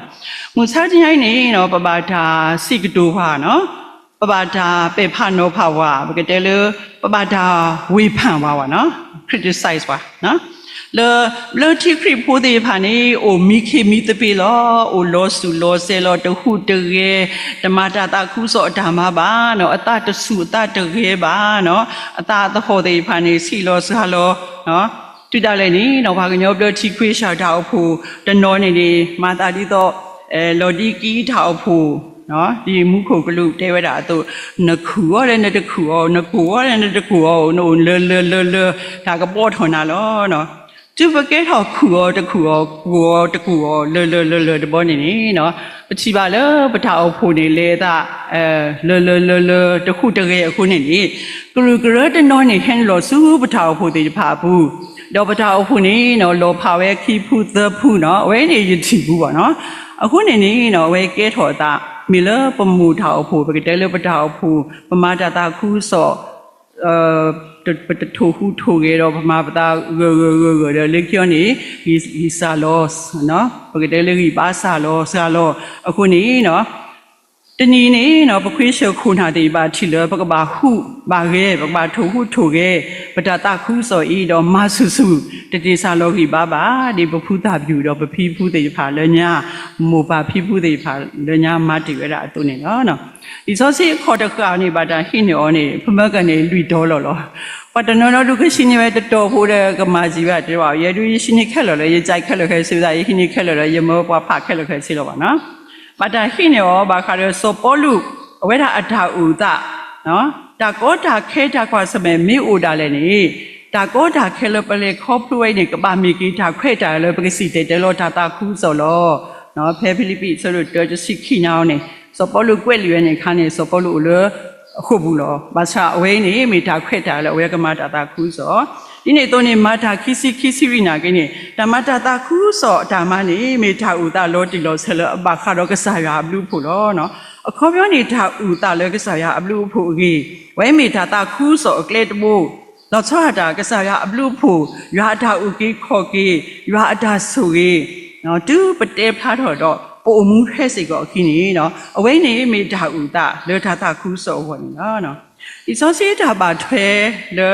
မုၢ်ဆါတနံၤညါအံၤန့ၣ် ပဘၣ်တၢ်စံးကတိၤပှၤနီၤ ပဘၣ်တၢ်ပဲာ်ဖးနီၤဖးဝဲ, ပကတဲလၢ ပဘၣ်တၢ်ဝေဖန်ဝဲနီၤ, criticize ဝဲ လၢ ဘျၢထံခရံာ်ဖိသ့ၣ်တဖၣ်န့ၣ် အိၣ်မံခ့မံသပ့ၤလီၤ, အိၣ်လီၤစူၣ်လီၤစဲးလီၤ, တဟူးတဂဲၤ, တမၤတၢ်သးခုကစီၣ်အတၢ်မၤဘၣ်နီၤ, အသးတစူၣ်အသးတဂဲၤဘၣ်နီၤ, အသးသဟီၣ်သ့ၣ်တဖၣ်န့ၣ် ဆံးလီၤစှၤလီၤ တုၤဒၣ်လဲာ်န့ၣ်နီၤ, ပှၤကညီဘျၢထံခွ့ၡၢၣ်တၢ်အိၣ်ဖှိၣ်တနီၤန့ၣ်န့ၣ် မၤသးဒ်သိး လီၤဒံကံတၢ်အိၣ်ဖှိၣ်, ဒ်မူခိၣ်ကလူးတဲဝဲဒၣ်အသိး, နခူၣ်အီၤလၢနတခူၣ်အီၤ, နကိၢ်အီၤလၢနတကိၢ်အီၤ, နအိၣ်လၢလၢလၢလၢ တၢ်ကဘီထီၣ်နၤလီၤ. တုၤပကဲထီၣ်ခူၣ်အီၤတခူၣ်အီၤ, ကိၢ်အီၤတကိၢ်အီၤ လၢလၢလၢလၢတဘျီန့ၣ်န့ၣ်, ပထံၣ်ဘၣ်လၢပတၢ်အိၣ်ဖှိၣ်န့ၣ် လဲၤအသး လၢလၢလၢလၢ တဟူးတဂဲၤအဃိန့ၣ်န့ၣ်, ကရူၢ်ကရၢတနီၤန့ၣ် ဟဲနုာ်လီၤဆူပတၢ်အိၣ်ဖှိၣ်သ့ၣ်တဖၣ်အပူၤ, ဒီးပတၢ်အိၣ်ဖှိၣ်န့ၣ်နီၤ လီၤဖးဝဲခံဖုသၢဖုနီၤ, အဝဲန့ၣ်ယထံၣ်ဘူးဘၣ်နီၤ. အဃိန့ၣ်န့ၣ်နီၤ အဝဲကဲထီၣ်အသး မ့ၢ်လၢပမိၢ်တၢ်အိၣ်ဖှိၣ် ပကတဲလၢပတၢ်အိၣ်ဖှိၣ် ပမၤတၢ်သးခုကစီၣ် ပတထိၣ်ဟူးထိၣ်ဂဲၤဒီး ပမၤပသးဂၢၢ်ဂၢၢ်ဂၢၢ်ဂၢၢ်ဒီး လၢခံအီၤန့ၣ် ဂံၢ်စၢ်လီၤ, ပကတဲလၢဂံၢ်ဘါစၢ်လီၤ စှၤလီၤ. အဃိန့ၣ်နီၤ တနံၤန့ၣ်နီၤ ပခွ့ဆၢၣ်ခိၣ်နၢ်သ့ၣ်တဖၣ်ထံၣ်လၢ ပကဘၣ်ဟူးဘၣ်ဂဲၤ ပကဘၣ်ထိၣ်ဟူးထိၣ်ဂဲၤ ပတၢ်သးခုကစီၣ်အံၤဒီး မၤဆူၣ်ဆူၣ် တတ့ၢ်စၢ်လီၤဂံၢ်ဘါဘၣ် ဒ်ပဖုသၣ်ပျုၢ်ဒီးပဖံဖုသ့ၣ်တဖၣ်လၢညါ, မိၢ်ပၢ်ဖံဖုသ့ၣ်တဖၣ်လၢညါ မၤတ့ၢ်ဝဲဒၣ်အသိးန့ၣ်လီၤ. လံာ်စီဆှံအခီၣ်တဃာ်န့ၣ် ဘၣ်တၢ်ဟံးန့ၢ်အီၤန့ၣ် ပမၢကန့ၣ်လွံၢ်တီၤလီၤလီၤ. ပှၤတနီၤနီၤဒုးကဆံန့ၢ်ဝဲတတီၤဖိဒီး ကမၤစံးဝဲတဲဘၣ် ယဲဒုးယဆံန့ၢ်ခဲလၢာ်လၢ ယကဲခဲလၢာ်ခဲဆ့ဝဲဒၣ် ယဟံးန့ၢ်ခဲလၢာ်လၢ ယမၢပှၤဖးခဲလၢာ်ခဲဆ့လီၤဘၣ်နီၤ. ဘၣ်တၢ်ဟံးန့ၢ်အီၤ ဘၣ်ဃးဒီးစီၤပီလူး အဝဲဒၣ်အတၢ်အိၣ်သး တၢ်ကီတၢ်ခဲတၢ်ကွၢ်ဆၢၣ်မဲာ်မ့ၢ်အိၣ်ဒၣ်လဲာ်န့ၣ်, တၢ်ကီတၢ်ခဲလၢပလဲၤခီဖျိဝဲအံၤန့ၣ် ကဘၣ်မ့ၢ်က့ၤတၢ်ခွဲးတၢ်ယာ်လၢပကစံၣ်တဲၤတဲလီၤတၢ်သးခုကစီၣ်လီၤ. ဖဲဖံလံးပံးအဆၢဒိၣ်တၢတဆံခံန့ၣ်န့ၣ် စီၤပီလူးကွဲးလံာ်ဝဲန့ၣ်အခါန့ၣ် စီၤပီလူးအိၣ်လၢအဃိာ်ပူၤလီၤ. ဘၣ်ဆၣ်အဝဲအံၤန့ၣ် မ့ၢ်တၢ်ခွဲးတၢ်ယာ်လၢအဝဲကမၤတၢ်သးခုကစီၣ်. ဒ်န့ၣ်အသိးန့ၣ် မၤတၢ်ခံဆံခံဆံရံၣ်နာ်က့န့ၣ် တၢ်မၤတၢ်သးခုကစီၣ်အတၢ်မၤန့ၣ် မ့ၢ်တၢ်အုၣ်သးလီၤတံၢ်လီၤဆဲးလၢအဘၣ်ဃးဒီးကစၢ်ယွၤအဘျုးအဖှိၣ်လီၤ. အခီပညီန့ၣ် တၢ်အုၣ်သးလၢကစၢ်ယွၤအဘျုးအဖှိၣ်အဂ့ၢ်, အဝဲမ့ၢ်တၢ်သးခုကစီၣ်အကျဲတဘိ, လီၤဆီဒၣ်တၢ်ကစၢ်ယွၤအဘျုးအဖှိၣ်, ယွၤအတၢ်အုၣ်က့ၤခီၣ်က့ၤ, ယွၤအတၢ်ဆိၣ်ဂ့ၤ, တုၤပတဲဖျါထီၣ်ဒီး ပအိၣ်မူဟဲစ့ၢ်ကီးအခံန့ၣ်, အဝဲန့ၣ်မ့ၢ်တၢ်အုၣ်သးလၢတၢ်သးခုကစီၣ်အဂီၢ်န့ၣ်လီၤ. လံာ်စီဆှံတၢ်ဘၣ်ထွဲလၢ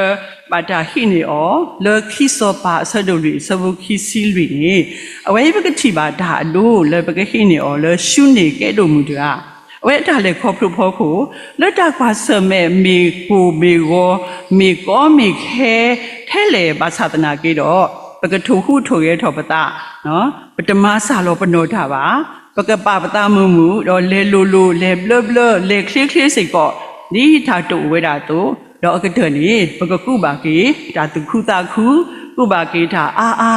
ဘၣ်တၢ်ဟံးန့ၢ်အီၤ လၢခံစီၤပၤအဆၢဒိၣ်လွံၢ်အဆၢဖိခံဆံလွံၢ်န့ၣ်, အဝဲပကထံၣ်ဘၣ်တၢ်အဒိလၢပကဟံးန့ၢ်အီၤလၢ ၡူန့ၢ်ကဲဒိၣ်မုၢ်တဂၤ, အဝဲအတၢ်လဲၤခီဖျိဖီခိၣ် လၢတၢ်ကွၢ်ဆၢၣ်မဲာ်မ့ၢ်ကိၢ်မ့ၢ်ဂီၤ မ့ၢ်ကီမ့ၢ်ခဲ ထဲလဲၣ်ဘၣ်ဆၣ်သနာ်က့ဒီး ပကထိၣ်ဟူးထိၣ်ဂဲၤထီၣ်ပသး, ပတမၤစၢ်လီၤပနီၢ်တၢ်ဘၣ်, ပကပာ်ပသးမုာ်မုာ် ဒီးလဲၤလိၤလိၤ လဲၤဘျၢဘျၢ လဲၤချ့ချ့စ့ၢ်ကီး ဒ်တၢ်တအိၣ်ဝဲဒၣ်အသိး, ဒီးအကတၢၢ်န့ၣ် ပကကူးဘၣ်က့ၤ တၢ်သူၣ်ခုသးခု, ကူးဘၣ်က့ၤတၢ်အါအါ,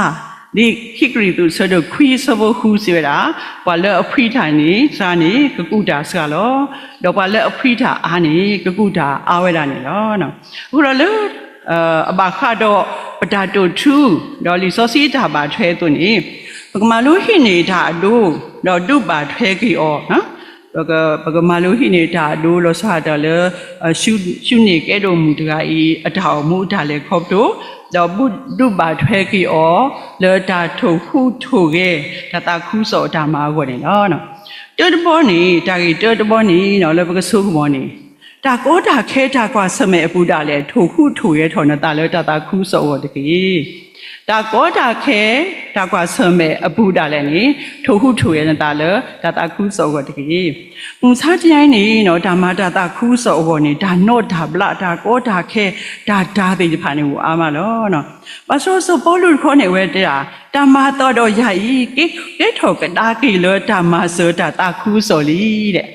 ဒ်ခံကရံၣ်သူးအဆၢဒိၣ်ခွံအဆၢဖိဃုစံးဝဲဒၣ်, ပှၤလၢအဖှံတၢ်န့ၣ်စှၤန့ၣ် ကကူးတၢ်စှၤလီၤ. ဒီးပှၤလၢအဖှံတၢ်အါန့ၣ် ကကူးတၢ်အါဝဲဒၣ်န့ၣ်လီၤ. အဃိဒီးလၢ အဘၣ်ဃးဒီးပတၢ်တိာ်ထူ, ဒီးလံာ်စီဆှံအတၢ်ဘၣ်ထွဲအသိးန့ၣ်, ပကမၤလိဟံးန့ၢ်တၢ်အဒိ, ဒီးဒုးဘၣ်ထွဲက့ၤအီၤ, ပကမၤလိဟံးန့ၢ်တၢ်အဒိ လီၤဆီဒၣ်တၢ်လၢ ၡူန့ၢ်ကဲဒိၣ်မုၢ်တဂၤအံၤ အတၢ်အိၣ်မူအတၢ်လဲၤခီဖျိ, ဒီးဒုးဘၣ်ထွဲက့ၤအီၤ လၢတၢ်ထိၣ်ဟူးထိၣ်ဂဲၤ တၢ်သးခုကစီၣ်အတၢ်မၤအဂီၢ်န့ၣ်လီၤ. တၢတဘီန့ၣ် တၢ်ဂ့ၢ်တၢတဘီန့ၣ် လၢပကဆိကမိၣ်န့ၣ်, တၢ်ကီတၢ်ခဲတၢ်ကွၢ်ဆၢၣ်မဲာ်အပူၤဒၣ်လဲာ် ထိၣ်ဟူးထိၣ်ဂဲၤထီၣ်နသးလၢတၢ်သးခုကစီၣ်အဂီၢ်တက့ၢ်. တၢ်ကီတၢ်ခဲ တၢ်ကွၢ်ဆၢၣ်မဲာ်အပူၤဒၣ်လဲာ်န့ၣ် ထိၣ်ဟူးထိၣ်ဂဲၤနသးလၢတၢ်သးခုကစီၣ်အဂီၢ်တက့ၢ်. မုၢ်ဆါတနံၤအံၤန့ၣ် တၢ်မၤတၢ်သးခုကစီၣ်အဂီၢ်န့ၣ် တၢ်နီၣ်တၢ်ဘျး တၢ်ကီတၢ်ခဲ တၢ်တၢ်သ့ၣ်တဖၣ်န့ၣ် အိၣ်အါမးလီၤ. ဘၣ်ဆၣ်စီၤပီလူးတခီန့ၣ် အဝဲတဲဒၣ်, တၢ်မၤသးဒီးယၤအံၤ ကဲထီၣ်ကဒါက့ၤလၢတၢ်မၤစၢၤတၢ်သးခုကစီၣ်လံ.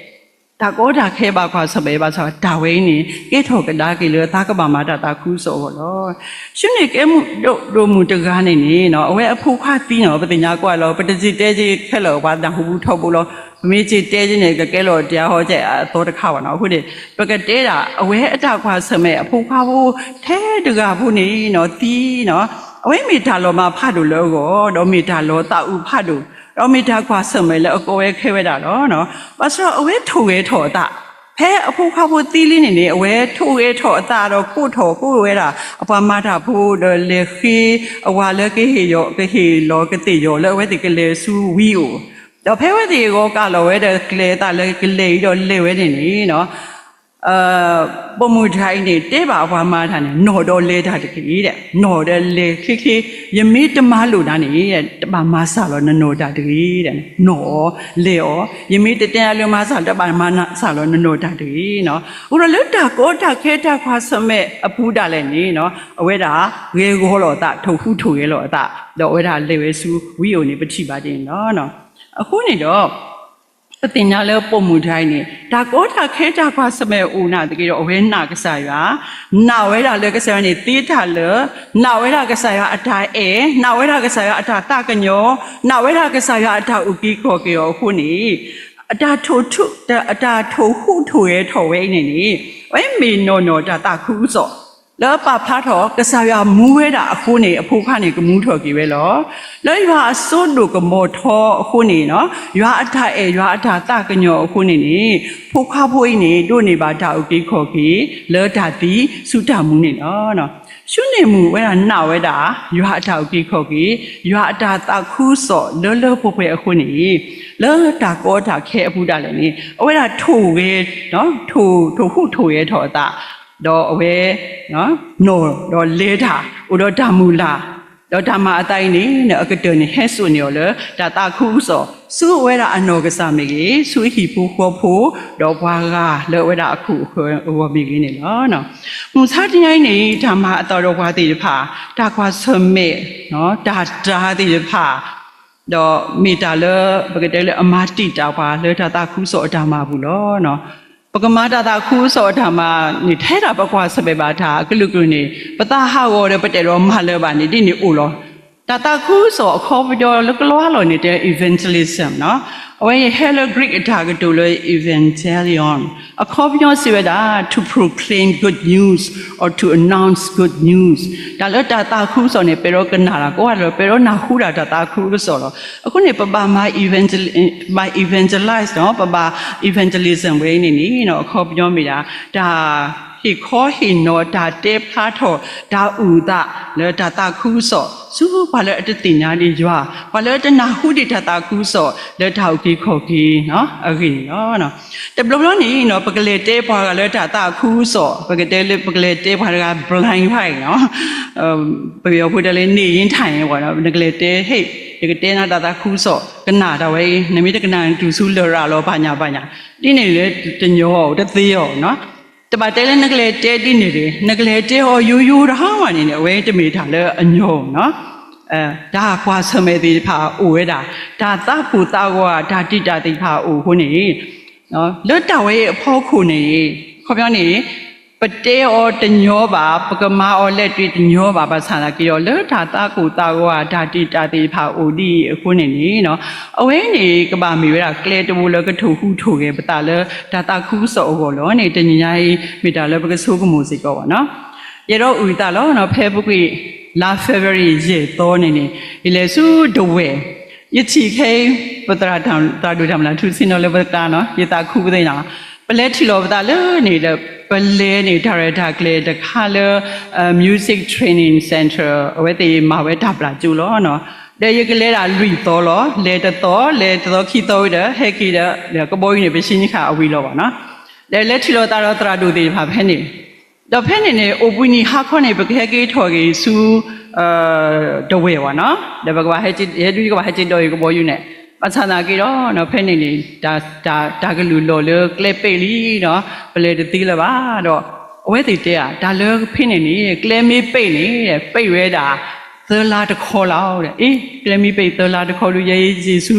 တၢ်ကီတၢ်ခဲဘၣ်ကွၢ်ဆၢၣ်မဲာ်ဘၣ်ဆၣ် တၢ်ဝဲအံၤန့ၣ် ကဲထီၣ်ကဒါက့ၤလၢသးကဘၣ်မၤတၢ်သးခုကစီၣ်အဂီၢ်လီၤ. ၡူန့ၢ်ကဲဒိၣ်မုၢ်တဂၤန့ၣ်န့ၣ် အဝဲအဖိခွါသံန့ၣ် ပသ့ၣ်ညါကွၢ်လီၤ. ပတစံးတဲက့ၤခဲလၢာ် ပှၤနၢ်ဟူဘူၣ်ထီဘိလီၤ. ပမ့ၢ်စံးတဲက့ၤန့ၣ် ကကဲလီၤတၢ်ဟီကဲအသီတခါဘၣ်နီၤ. အဃိန့ၣ် ပကတဲဒၣ် အဝဲအတၢ်ကွၢ်ဆၢၣ်မဲာ်အဖိခွါဖိ ထဲတဂၤဖိန့ၣ်နီၤ သံနီၤ, အဝဲမ့ၢ်တၢ်လီၤမၢ်ဖးဒိၣ်လၢအဂီၢ်, ဒီးမ့ၢ်တၢ်လီၤသးအုးဖးဒိၣ်, ဒီးမ့ၢ်တၢ်ကွၢ်ဆၢၣ်မဲာ်လၢအကီဝဲခဲဝဲဒၣ်လီၤ. ဘၣ်ဆၣ်ဒီးအဝဲထိၣ်ဂဲၤထီၣ်အသး, ဖဲအဖိခွါဖိသံလံန့ၣ်န့ၣ် အဝဲထိၣ်ဂဲၤထီၣ်အသးဒီးကိးထီၣ်ကိးဝဲဒၣ် အပှၤမၤတၢ်ဖိဒီးလဲၤဃ့အဝၤလၢကဟ့ၣ်ယီၤ ကဟ့ၣ်လီၤကသ့ၣ်ယီၤလၢအဝဲသ့ၣ်ကလဲၤဆူဝံၤအိၣ်, ဒီးဖဲအဝဲသ့ၣ်ဂီၤကးလီၤဝဲဒီးကျဲအသးလၢကလဲၤအံၤဒီးလဲၤဝဲန့ၣ်န့ၣ် ပိာ်မုၣ်တဂၤအံၤန့ၣ် တဲဘၣ်အပှၤမါတဂၤန့ၣ် နီၢ်ဒီးလဲၤတၢ်တက့ၢ်, နီၢ်ဒီးလဲၤချ့ချ့, ယမ့ၢ်တမၤလိာ်နၤန့ၣ် တဘၣ်မၤစၢ်လီၤနနီၢ်တၢ်တဂ့ၤ, နီၢ်အီၤလဲၤအီၤ, ယမ့ၢ်တတဲနၤလၢမၤစၢ် တဘၣ်မၤစၢ်လီၤနနီၢ်တၢ်တဂ့ၤ. အဃိဒီးလၢတၢ်ကီတၢ်ခဲတၢ်ကွၢ်ဆၢၣ်မဲာ်အပူၤဒၣ်လဲာ်န့ၣ် အဝဲဒၣ်ဂဲၤဂီၤလိာ်အသး ထိၣ်ဟူးထိၣ်ဂဲၤလိာ်အသး, ဒီးအဝဲဒၣ်လဲၤဝဲဆူဝံအိၣ်န့ၣ် ပထံၣ်ဘၣ်ဒ်န့ၣ်လီၤ. အဃိန့ၣ်ဒီး ပသ့ၣ်ညါလၢပိာ်မုၣ်တဂၤအံၤန့ၣ် တၢ်ကီတၢ်ခဲတၢ်ကွၢ်ဆၢၣ်မဲာ်အိၣ်နာ်သက့ဒီး အဝဲနာ်ကစၢ်ယွၤ, နာ်ဝဲဒၣ်လၢကစၢ်ယွၤန့ၣ်သ့တၢ်လၢ, နာ်ဝဲဒၣ်ကစၢ်ယွၤအတၢ်အဲၣ်, နာ်ဝဲဒၣ်ကစၢ်ယွၤအတၢ်သးကညီၤ, နာ်ဝဲဒၣ်ကစၢ်ယွၤအတၢ်အုၣ်က့ၤခီၣ်က့ၤအီၤအဃိန့ၣ်, အတၢ်ထိၣ်ထူ, အတၢ်ထိၣ်ဟူးထိၣ်ဂဲၤထီၣ်ဝဲအံၤန့ၣ်န့ၣ် အဝဲမ့ၢ်နီၢ်နီၢ်တၢ်သးခုကစီၣ် လၢပာ်ဖျါထီၣ် ကစၢ်ယွၤမူဝဲဒၣ်အဃိန့ၣ် အဖိခွါန့ၣ်ကမူထီၣ်က့ၤဝဲလီၤ. လၢယွၤအစိဒိၣ်ကမီၤထီအဃိန့ၣ်, ယွၤအတၢ်အဲၣ်ယွၤအတၢ်သးကညီၤအဃိန့ၣ်န့ၣ်, ဖိခွါဖိအံၤန့ၣ် ဒိးန့ၢ်ဘၣ်တၢ်အုၣ်က့ၤခီၣ်က့ၤ လၢတၢ်သံဆူတၢ်မူန့ၣ်လီၤ. ၡူန့ၢ်မုၣ်ဝဲဒၣ်နာ်ဝဲဒၣ် ယွၤအတၢ်အုၣ်က့ၤခီၣ်က့ၤ, ယွၤအတၢ်သးခုကစီၣ်လၢလၢပှဲၤပှဲၤအဃိန့ၣ်, လၢတၢ်ကီတၢ်ခဲအပူၤဒၣ်လဲာ်န့ၣ် အဝဲဒၣ်ထိၣ်ဂဲၤ, ထိၣ်ဟူးထိၣ်ဂဲၤထီၣ်အသး ဒီးအဝဲ နီၢ်ဒီးလဲၤတၢ် အိၣ်ဒီးတၢ်မုၢ်လၢ်, ဒီးတၢ်မၤအသးအံၤန့ၣ် အကတၢၢ်န့ၣ် ဟဲစိာ်န့ၢ်အီၤလၢ တၢ်သးခုကစီၣ် ဆူအဝဲဒၣ်အနီၢ်ကစၢ်မ့ၢ်ဂ့ၤ, ဆူအဟံၣ်ဖိဃီဖိ, ဒီးပှၤဂၤလၢအဝဲဒၣ်အခိၣ်အဃၢၤအဂီၢ်မ့ၢ်ဂ့ၤန့ၣ်လီၤ. မုၢ်ဆါတနံၤအံၤန့ၣ် တၢ်မၤအသးဒီးပှၤသ့ၣ်တဖၣ်, တၢ်ကွၢ်ဆၢၣ်မဲာ်, တၢ်တၤသ့ၣ်တဖၣ် ဒီးမ့ၢ်တၢ်လၢ ပကတဲလၢအမၤတံာ်တာ်ပှၤလၢတၢ်သးခုကစီၣ်အတၢ်မၤအပူၤလီၤ. ပကမၤတၢ်သးခုကစီၣ်အတၢ်မၤန့ၣ် ထဲဒၣ်ပကွၢ်ဆၢၣ်မဲာ်ဘၣ်တၢ်အကလုာ်ကလုာ်န့ၣ် ပသးဟးဂီၤဒီးပတအဲၣ်ဒိးမၤလၢၤဘၣ်န့ၣ် ဒ်န့ၣ်အိၣ်လီၤ. တၢ်သးခုကစီၣ်အခီပညီလၢကလီလီၢ်န့ၣ်တဲ evangelism နီၤ. အဝဲအံၤဟဲလၢ Greek အတၢ်ကတိၤလၢ evangelion အခီပညီစံးဝဲဒၣ် to proclaim good news or to announce good news တၢ်လၢတၢ်သးခုကစီၣ်န့ၣ် ပအဲၣ်ဒိးကနၣ်တၢ်ကိးဂၤဒဲးလီၤ, ပအဲၣ်ဒိးနၢ်ဟူဒၣ်တၢ်သးခုကစီၣ်လီၤ. အဃိန့ၣ် ပဘၣ်မၤ evangel, ဘၣ် evangelize နီၤ, ပဘၣ် evangelism ဝဲအံၤန့ၣ်န့ၣ် အခီပညီမ့ၢ်ဒၣ် တၢ်ဟ့ၣ်ခီဟ့ၣ်နီၤ တၢ်တဲဖျါထီၣ် တၢ်အုၣ်အသးလၢတၢ်သးခုကစီၣ် ဆူပှၤလၢအတသ့ၣ်ညါဒံးယွၤ, ပှၤလၢအတနၢ်ဟူဒံးတၢ်သးခုကစီၣ်လၢတၢ်အုၣ်က့ၤခီၣ်က့ၤအဂ့ၢ်န့ၣ်လီၤ. တဘျီဘျီန့ၣ်နီၤ ပကလဲၤတဲပှၤဂၤလၢတၢ်သးခုကစီၣ် ပကတဲလၢ ပကလဲၤတဲပှၤတဂၤ blind right နီၤ, ပယီၤဖိတဲလၢ နေရင်ထိုင်ရင်ပေါ့နော်, နကလဲၤတဲ ဟဲ ယကတဲနၤတၢ်သးခုကစီၣ် ကနၣ်တၢ်ဝဲအံၤ, နမ့ၢ်တကနၣ်နတူၢ်ဆူလရာ်လီၤ ဘၣ်ညါဘၣ်ညါ, ဒ်န့ၣ်လၢတညီအီၤ တသ့အီၤနီၤ. တဘၣ်တဲလၢနကလဲၤတဲဒ်န့ၣ်တဂ့ၤ, နကလဲၤတဲအီၤယိယိတဟါမးန့ၣ်န့ၣ် အဝဲတမ့ၢ်တၢ်လၢအညီနီၤ. တၢ်ကွၢ်ဆၢၣ်မဲာ်သ့ၣ်တဖၣ်အိၣ်ဝဲဒၣ်, တၢ်သးကိၢ်သးဂီၤ တၢ်တံာ်တာ်သ့ၣ်တဖၣ်အိၣ်အဃိန့ၣ် လၢတၢ်ဝဲအံၤအဖီခိၣ်န့ၣ် အခီပညီန့ၣ် ပတဲအီၤတညီဘၣ်, ပကမၤအီၤလဲၤတွံၣ်တညီဘၣ်, ဘၣ်ဆၣ်သနာ်က့ဒီး လၢတၢ်သးကိၢ်သးဂီၤ တၢ်တံာ်တာ်သ့ၣ်တဖၣ်အိၣ်ဒ်အံၤအဃိန့ၣ်န့ၣ် အဝဲန့ၣ် ကဘၣ်မ့ၢ်ဝဲဒၣ်ကျဲတဘိလၢကထိၣ်ဟူးထိၣ်ဂဲၤပသးလၢတၢ်သးခုကစီၣ်အဂီၢ်လီၤန့ၣ် တနံၤညါအံၤ မ့ၢ်တၢ်လၢပကဆိကမိၣ်စ့ၢ်ကီးဘၣ်နီၤ. ယအဲၣ်ဒိးအုၣ်အသးလီၤနီၤ, ဖဲပူၤကွံာ် လါ February ယဲၢ်သီန့ၣ်န့ၣ် ယလဲၤဆူဒဝဲၢ်, ယထံၣ်ခဲအံၤ ပသရၣ်ဒိၣ်တၢ်မၤလၢထူဆ့နီၤလၢပသးနီၤ, ယသးခုပသ့ၣ်နီၤ, ပလဲၤထံၣ်လိာ်ပသးလၢန့ၣ်ဒီး ပလဲၤန့ၣ် တၢ်ရဲၣ်တၢ်ကျဲၤတခါလၢ Music Training Center အဝဲသ့ၣ်မၤဝဲတၢ်ပျၢ်ကၠိလီၤနီၤ. ဒီးယကလဲၤဒၣ်လွံၢ်သီလီၤ, လဲၤတသီ, လဲၤတသီခံသီဝံၤဒီး ဟဲက့ၤဒီး ကဘီယူၤန့ၣ် ပဆံနံၣ်ခါအဝံၤလီၤဘၣ်နီၤ. ဒီးလဲၤထံၣ်လိာ်သးဒီးသရၣ်ဒိၣ်သ့ၣ်တဖၣ်ဖဲန့ၣ် ဒီးဖဲန့ၣ်န့ၣ် အိၣ်ဘှံးနံၤဟါခီန့ၣ် ပကဟဲက့ၤထီၣ်က့ၤဆူ ဒဝဲၢ်ဝဲနီၤ, ဒီးပကဘၣ်ဟဲက့ၤ, ယဲဒုးယကဘၣ်ဟဲက့ၤဒီးယကဘီယူၤန့ၣ်, ဘၣ်ဆၣ်သနာ်က့ဒီး ဖဲန့ၣ်န့ၣ် တၢ်ကလုၢ်လီၢ်လၢကျဲပ့ၢ်လံဒီး ပလဲၤတသ့လၢၤဘၣ်ဒီး အဝဲသ့ၣ်တဲဧါ, တၢ်လၢဖဲန့ၣ်န့ၣ် ကျဲမ့ၢ်ပ့ၢ်န့ၣ် ပ့ၢ်ဝဲဒၣ် သၢလါတခီလီၤဒီး, အ့ ကျဲမ့ၢ်ပ့ၢ်သၢလါတခီလူၤ ယဲယ့ၣ်ဆူ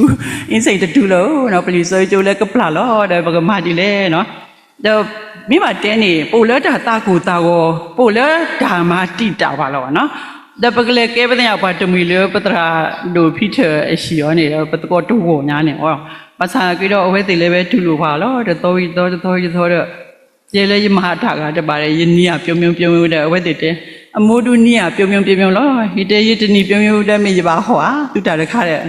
အ့စ့ၣ်တတုၤလၢၤနီၤ, ပလံာ်စီဆှံကၠိလၢကပျၢ်လီၤဒီး ပကမၤဒ်လဲၣ်နီၤ. ဒီးမ့ၢ်ဘၣ်တဲန့ၣ် ပအိၣ်လၢတၢ်သးကိၢ်သးဂီၤ, ပအိၣ်လၢတၢ်မၤတံာ်တာ်ပှၤလီၤဘၣ်နီၤ. ဒီးပကလဲၤကဲပသ့ၣ်ညါပှၤတမှံၤလၢပသရၣ်ဒိၣ်ဖံထၢၣ်အဟံၣ်အီၤန့ၣ်ဒီး ပသကိးတဂီၢ်ညါန့ၣ်, ဘၣ်ဆၣ်က့ဒီး အဝဲသ့ၣ်လၢဝဲတူၢ်လိာ်ပှၤလီၤ, တသီဝံၤတသီ တသီဝံၤတသီဒီး ယဲလၢယမၤတၢ်ဂၤတဘၣ်ဒီး ယနံၤဧါ ပျိမ့ၣ်ပျိမ့ၣ်ဒီး အဝဲသ့ၣ်တဲ အမိၢ်ဒုးနံၤဧါ ပျိမ့ၣ်ပျိမ့ၣ်လီၤ, ယတဲယတနံၤပျိမ့ၣ်ဒီး မ့ၢ်ယဘၣ်ဟီၣ်ဧါ သုတၢ်တခါဒီး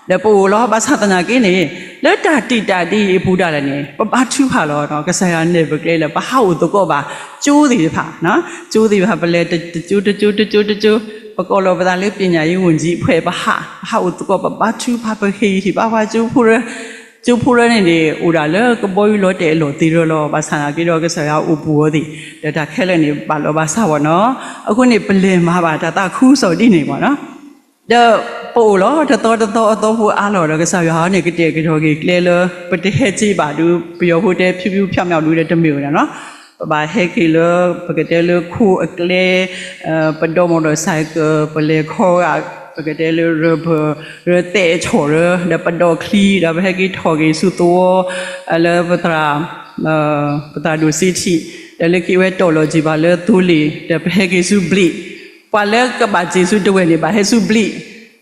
ဒီးပအိၣ်လီၤ, ဘၣ်ဆၣ်သနာ်က့န့ၣ် လၢတၢ်တံာ်တာ်ဒ်အံၤအပူၤဒၣ်လဲာ်န့ၣ် ပဘါထုကဖၣ်လီၤ, ကစၢ်ယွၤနဲၣ်ပကျဲလၢ ပဟးအိၣ်သကိးဘၣ် ကၠိသ့ၣ်တဖၣ်, ကၠိသ့ၣ်တဖၣ် ပလဲၤတကၠိတကၠိတကၠိတကၠိ, ပကိးလီၤပသးလၢ ပညာရေးဝန်ကြီးအဖွဲ့ ပဟး, ပဟးအိၣ်သကိး ပဘါထုကဖၣ် ပဟ့ၣ်ဟ့ၣ်ဘါပှၤကၠိဖိဒီး ကၠိဖိရၢန့ၣ်န့ၣ် အိၣ်ဒၣ်လၢကဘီယူၤလီၤတဲာ်အလီၢ်သ့ၣ်တဖၣ်လီၤ. ဘၣ်ဆၣ်သနာ်က့ဒီး ကစၢ်ယွၤအိၣ်ပူၤအီၤသ့ၣ်, ဒီးတၢ်ခဲလၢာ်န့ၣ် ဘၣ်လီၤဘၣ်စးဘၣ်နီၤ. အဃိန့ၣ် ပလဲၤမၤဘၣ်တၢ်သးခုကစီၣ်ဒ်န့ၣ်ဘၣ်နီၤ. ဒီးပအိၣ်လီၤ တသီတသီအသီဖိအါလီၤဒီး ကစၢ်ယွၤန့ၣ် ကတဲာ်ကတီၤက့ၤကျဲလၢ ပတဟဲက့ၤဘၣ်ဒီး ပယီၤဖိတဲ ဖြူဖြူဖြောင့်ဖြောင့် ဒီးတမ့ၢ်ဝဲဒၣ်နီၤ. ပဘၣ်ဟဲက့ၤလၢ ပကတဲလၢခိအကျဲ ပဒိး motorcycle ပလဲၤခီဂာ် ပကတဲလၢ ရၢၢ်ပၢၢ် ရၢၢ်သဲးဆီၣ်ရၢ ဒီးပဒိးချံ ဒီးပဟဲက့ၤထီၣ်က့ၤဆူသဝီ လၢပသရၣ် ပသရၣ်ဒိၣ်စ့ထံး ဒီးလၢခံဝဲတီၢ်လီၤက့ၤဘၣ်လၢသိလ့ၣ် ဒီးပဟဲက့ၤဆူဘျံး, ပှၤလၢကဘၣ်က့ၤဆူတဝဲၢ်န့ၣ် ဘၣ်ဟဲဆူဘျံး,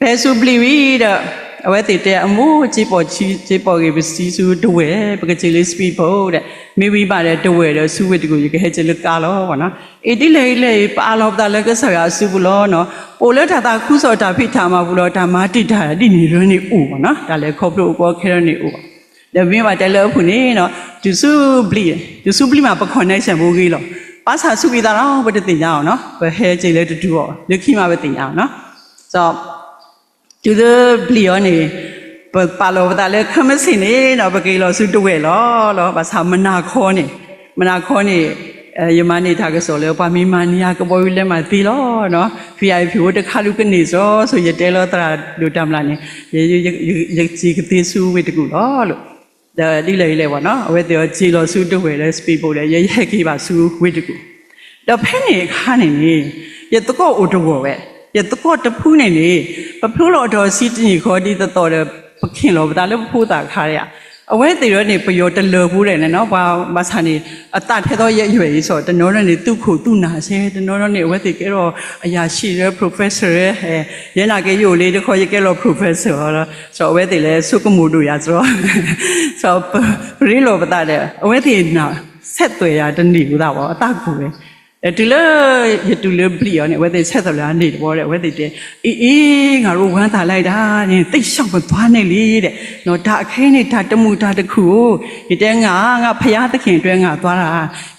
ပဟဲဆူဘျံးဝံၤဒီး အဝဲသ့ၣ်တဲအမိၢ် က့ၤပိာ်က့ၤပစံဆူတဝဲၢ် ပကက့ၤလၢ speedboat ဒီး မ့ၢ်ဝံၤဘၣ်ဒီးတဝဲၢ်ဒီးဆူဝ့ၢ်တကူၣ် ယကဟဲက့ၤလၢကါလီၤနီၤ. အံၤဒ်လဲၣ်ဒ်လဲၣ်အံၤ ပအးလီၤပသးလၢကစၢ်ယွၤအစုပူၤလီၤနီၤ. ပအိၣ်လၢတၢ်သးခုကစီၣ်တၢ်ဖံးတၢ်မၤပူၤလီၤ တၢ်မၤတံာ်တာ်ဒ်န့ၣ်ရၢန့ၣ်အိၣ်ဘၣ်နီၤ. တၢ်လဲၤခီဖျိအကီခဲထီၣ်န့ၣ်အိၣ်ဘၣ်. ဒီးမ့ၢ်ဘၣ်တဲလၢအပူၤန့ၣ်နီၤ တုၤဆူဘျံး, တုၤဆူဘျံးမး ပ connection ဖိဂ့ၤလီၤ. ဘၣ်ဆၣ်ဆူးက့ၤသးလီၤ ပတသ့ၣ်ညါအီၤနီၤ. ပဟဲက့ၤလၢတတုၤအီၤ လၢခံမးပသ့ၣ်ညါအီၤနီၤ. ဒီး တုၤလၢဘျံးအီၤန့ၣ် ပပာ်လီၤပသးလၢခဲမုၢ်ဆ့ၣ်န့ၣ်နီၤ ပက့ၤလီၤဆူတဝဲၢ်လီၤလီၤ. ဘၣ်ဆၣ်မုၢ်နၤခီန့ၣ်, မုၢ်နၤခီန့ၣ် ယမၤန့ၢ်တၢ်ကစီၣ်လၢ ပှၤမ့ၢ်မၤန့ၢ်ယၤကဘီယူၤလဲၤမးသ့လီၤနီၤ. ဖံယၤအံၤဖံးအိၣ်တခါဒုးကန့ၢ်စီၤ ဆိယတဲလီၤသရၣ်ဒိၣ်တၢ်မျၢ်န့ၣ် ယက့ၤကသ့ဆူဝ့ၢ်တကူၣ်လီၤ. ဒီးဒ်လဲၣ်ဒ်လဲၣ်ဘၣ်နီၤ အဝဲသ့ၣ်အီၤက့ၤလီၤဆူတဝဲၢ်လၢ speedboat ဒီး ယဟဲက့ၤဘၣ်ဆူဝ့ၢ်တကူၣ်. ဒီးဖဲန့ၣ်အခါန့ၣ်န့ၣ် ယသကိးအိၣ်တဂီၢ်ဝဲ, ယသကိးတဖုန့ၣ်န့ၣ် ပဖျိလီၤအတီၤဆံတနံၣ်ဃီဒ်သိးသိးဒီး ပခ့ၣ်လီၤပသးလၢပဖိသၣ်ခါဒံးဧါ. အဝဲသ့ၣ်ဒီးန့ၣ် ပယီၤတလၢာ်ဖိဒီးန့ၣ်နီၤ ပှၤဘၣ်ဆၣ်န့ၣ် အသးထဲသိးယယွဲၢ်အံၤ ဆီၣ်တနီၤနီၤန့ၣ် သူၣ်ခိၣ်သူၣ်နၢ်ဆဲ တနီၤနီၤန့ၣ် အဝဲသ့ၣ်ကဲထီၣ်အရာရှိ professor ယဲနာ်က့ယအိၣ်လၢတခီ ယကဲလီၤ professor လီၤ. ဆီၣ်အဝဲသ့ၣ်လဲၤဆိကမိၣ်ဒိၣ်ယၤစရီ ဆီၣ်ပရ့လိာ်ပသးဒီး အဝဲသ့ၣ်နၢ် ဆက်သွယ်ယၤတန့ၢ်အသးဘၣ် အသးကိၢ်ဝဲ. ဒီးတုၤလၢ ယတုၤလၢဘျံးအီၤန့ၣ် အဝဲသ့ၣ် ဆက်သွယ် ယၤန့ၢ်တဘျီဒီး အဝဲသ့ၣ်တဲ အ့ အ့ ငါတို့ဝမ်းသာလိုက်တာ သ့ၣ်ဆၣ်ပသွါန့ၣ်လံဒီး တၢ်အခဲအံၤန့ၣ် တၢ်တမုာ်တၢ်တခုၣ်ဧိၤ ယတဲ ငါ ငါဘုရားသခင်အတွက် ငါသွားတာ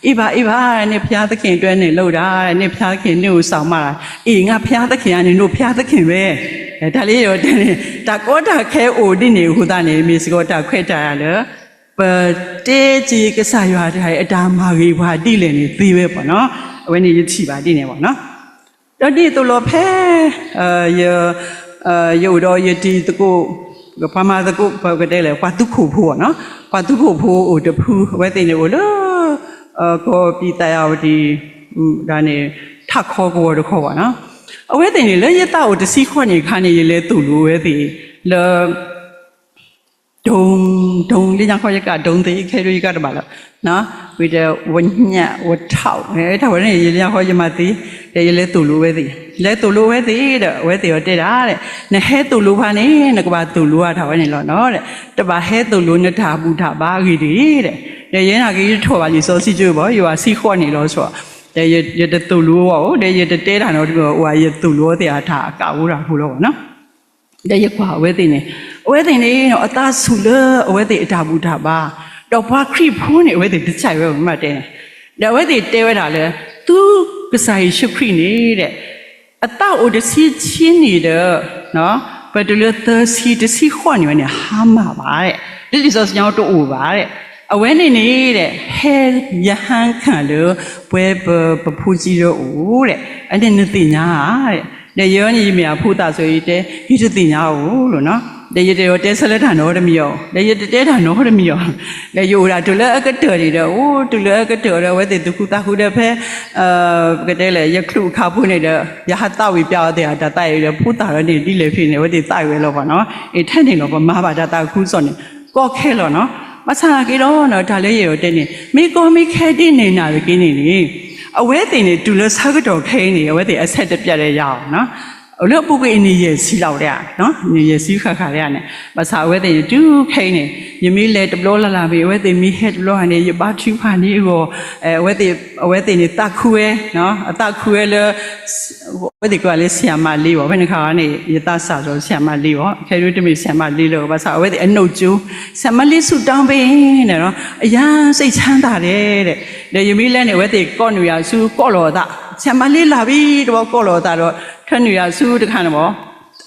အေးပါအေးပါ န့ၣ်ဘုရားသခင်အတွက် န့ၣ်လုပ်တာ န့ၣ်ဘုရားသခင် န့ၣ်အိၣ်ဆောင်မတာ အေး ငါဘုရားသခင်က န့ၣ် ဒိၣ်ဘုရားသခင်ပဲ တၢ်လၢယတဲန့ၣ် တၢ်ကီတၢ်ခဲအိၣ်ဒ်န့ၣ်အဃိသတးန့ၣ် မ့ၢ်စ့ၢ်ကီးတၢ်ခွဲးတၢ်ယာ်လၢ ပတဲက့ၤကစၢ်ယွၤတဂၤအံၤ အတၢ်မၤဂ့ၤပှၤဒ်လဲၣ်န့ၣ် သ့ဝဲပှၤနီၤ. အဝဲန့ၣ်ယထံၣ်ဘၣ်ဒ်န့ၣ်ပှၤနီၤ. ဒီးဒ်သိးလီၤဖဲ ယ ယအိၣ်ဒီးယတံၤသကိး ပှၤမၤသကိး ပကတဲလဲၣ် ပှၤသူခိၣ်ဖိနီၤ, ပှၤသူခိၣ်ဖိအိၣ်တဖု အဝဲသ့ၣ်န့ၣ်အိၣ်လၢ ကီၢ်ပံၣ်သးယၤဝတံၣ် ဒၣ်န့ၣ် ထးခီကဝီၤတခီပှၤနီၤ. အဝဲသ့ၣ်န့ၣ် လၢယသးအိၣ်တဆံဃိးနံၣ်အခါန့ၣ် ယလဲၤသိၣ်လိအဝဲသ့ၣ် လၢ ဒိ ဒိ လၢညါခီယကး ဒိသ့ ခဲဒိယကးတဘၣ်လၢ ဝံၤဒီး ဝညၣ် ဝထီၣ် တၢ်ဝဲန့ၣ် ယလၢညါခီယမၤသ့ ဒီးယလဲၤသိၣ်လိဝဲသ့ၣ် လဲၤသိၣ်လိဝဲသ့ၣ်ဒီး အဝဲသ့ၣ်အီၤတဲဒၣ် နဟဲသိၣ်လိဖဲန့ၣ် နကဘၣ်သိၣ်လိအတၢ်ဝဲန့ၣ်လီၤနီၤ တဘၣ်ဟဲသိၣ်လိနတၢ်ဘူၣ်တၢ်ဘါအဂ့ၢ်တဂ့ၤဒီး ဒီးယဲနာ်က့ယတထီၣ်ဘၣ်လံာ်စီဆှံကၠိဘၣ် ယဝၤဆံဃိးနံၣ်လီၤဆီ ဒီးယတသိၣ်လိအီၤ ဒီးယတတဲတၢ်နီတမံၤ ယသိၣ်လိအီၤသ့ၣ်အတၢ်အကးအိၣ်တၢ်ဖိလီၤနီၤ ဒီးယကွၢ်အဝဲသ့ၣ်န့ၣ် အဝဲသ့ၣ်န့ၣ် အသးဆူၣ်လၢအဝဲသ့ၣ်အတၢ်ဘူၣ်တၢ်ဘါ, ဒီးပှၤခရံာ်ဖိန့ၣ် အဝဲသ့ၣ်တစဲးဝဲမ့ၢ်တဲန့ၣ်, ဒီးအဝဲသ့ၣ်တဲဝဲဒၣ်လၢ သုကစၢ်ယ့ၣ်ၡူးခရံာ်န့ၣ်ဒီး အသးအိၣ်တဆံဆံနံၣ်ဒီး ပတုၤလၢသၢဆံတဆံဃိးနံၣ်ဝဲန့ၣ် ဟါမၢ်ဘၣ်, လၢလံာ်စီဆှံညါတအိၣ်ဘၣ်, အဝဲန့ၣ်န့ၣ်ဒီး ဟဲရဟန်းခံလၢ ပဝဲပဖိကံဒီးအိၣ်ဒီး အန့ၣ်နသ့ၣ်ညါဧါ ဒီးယဲန့ၣ်ယမ့ၢ်အဖိသၣ်စၢၤ ယတဲ ယတသ့ၣ်ညါဧိၤလီၤနီၤ, ဒီးယတအဲၣ်ဒိးတဲဆၢလၢတၢ်နီတမံၤအီၤ, ဒီးယတတဲတၢ်နီတမံၤအီၤ, ဒီးယအိၣ်ဒၣ်တုၤလၢအကတၢၢ်န့ၣ်ဒီး အိၣ်တုၤလၢအကတၢၢ်ဒီး အဝဲသ့ၣ်သူၣ်ခုသးခုဒီးဖဲ ပကတဲလဲၣ် ယချုးအခါဖိန့ၣ်ဒီး ယဟးသးဝံၣ်ပျးအီၤသ့ၣ်အတၢ်သးအံၤဒီး ဖိသၣ်ဒီးန့ၣ် ဒ်လဲၣ်ဖဲန့ၣ် အဝဲသ့ၣ်သးဝံၣ်ဝဲလီၤပှၤနီၤ, အ့ ထဲန့ၣ်လီၤ ပမၤဘၣ်တၢ်သးခုကစီၣ်န့ၣ် ကီခဲလီၤနီၤ, ဘၣ်ဆၣ်သနာ်က့ဒီး တၢ်လၢယအဲၣ်ဒိးတဲန့ၣ် မ့ၢ်ကီမ့ၢ်ခဲဒ်န့ၣ်နၤတက့ၢ်န့ၣ်န့ၣ် အဝဲသ့ၣ်န့ၣ် တုၤလၢဆၢကတီၢ်ခဲအံၤန့ၣ် အဝဲသ့ၣ်အဆဲးတပျးဒီးယၤအီၤနီၤ, လၢအပူၤကွံာ်အနံၣ်ယဲၢ်ဆံလီၤဝဲဒၣ်, နံၣ်ယဲၢ်ဆံဃၣ်ဃၣ်လၢန့ၣ် ဘၣ်ဆၣ်အဝဲသ့ၣ်န့ၣ် တုၤခဲအံၤန့ၣ် ယမ့ၢ်လဲၤတဘျီလၢ်လၢ်မ့ၢ် အဝဲသ့ၣ်မ့ၢ်ဟဲတဘျီဧါန့ၣ် ယဘါထုကဖၣ်န့ၢ်အဂီၢ်, အဝဲသ့ၣ်န့ၣ်သးခုဝဲ, အသးခုဝဲလၢ အဝဲသ့ၣ်ကိးလၢဆရာမလေးဘၣ်, ဖဲန့ၣ်အခါန့ၣ် ယသးစၢ်ဒီးဆရာမလေးဘၣ်, ခဲဒုးတမ့ၢ်ဆရာမလေးလၢၤဘၣ်ဆၣ် အဝဲသ့ၣ်အနိၣ်ကၠိ, ဆရာမလေးဆုတောင်းပေးတယ်နော်, အရမ်းစိတ်ချမ်းသာတယ်တဲ့, ဒီးယမ့ၢ်လဲၤန့ၣ် အဝဲသ့ၣ်ကိးနုာ်ယၤဆူကိးလီၤအသး, ဆရာမလေးလာပြီ တဘျီကိးလီၤအသးဒီး ထၢနုာ်ယၤဆူတခါန့ၣ်ဘၣ်,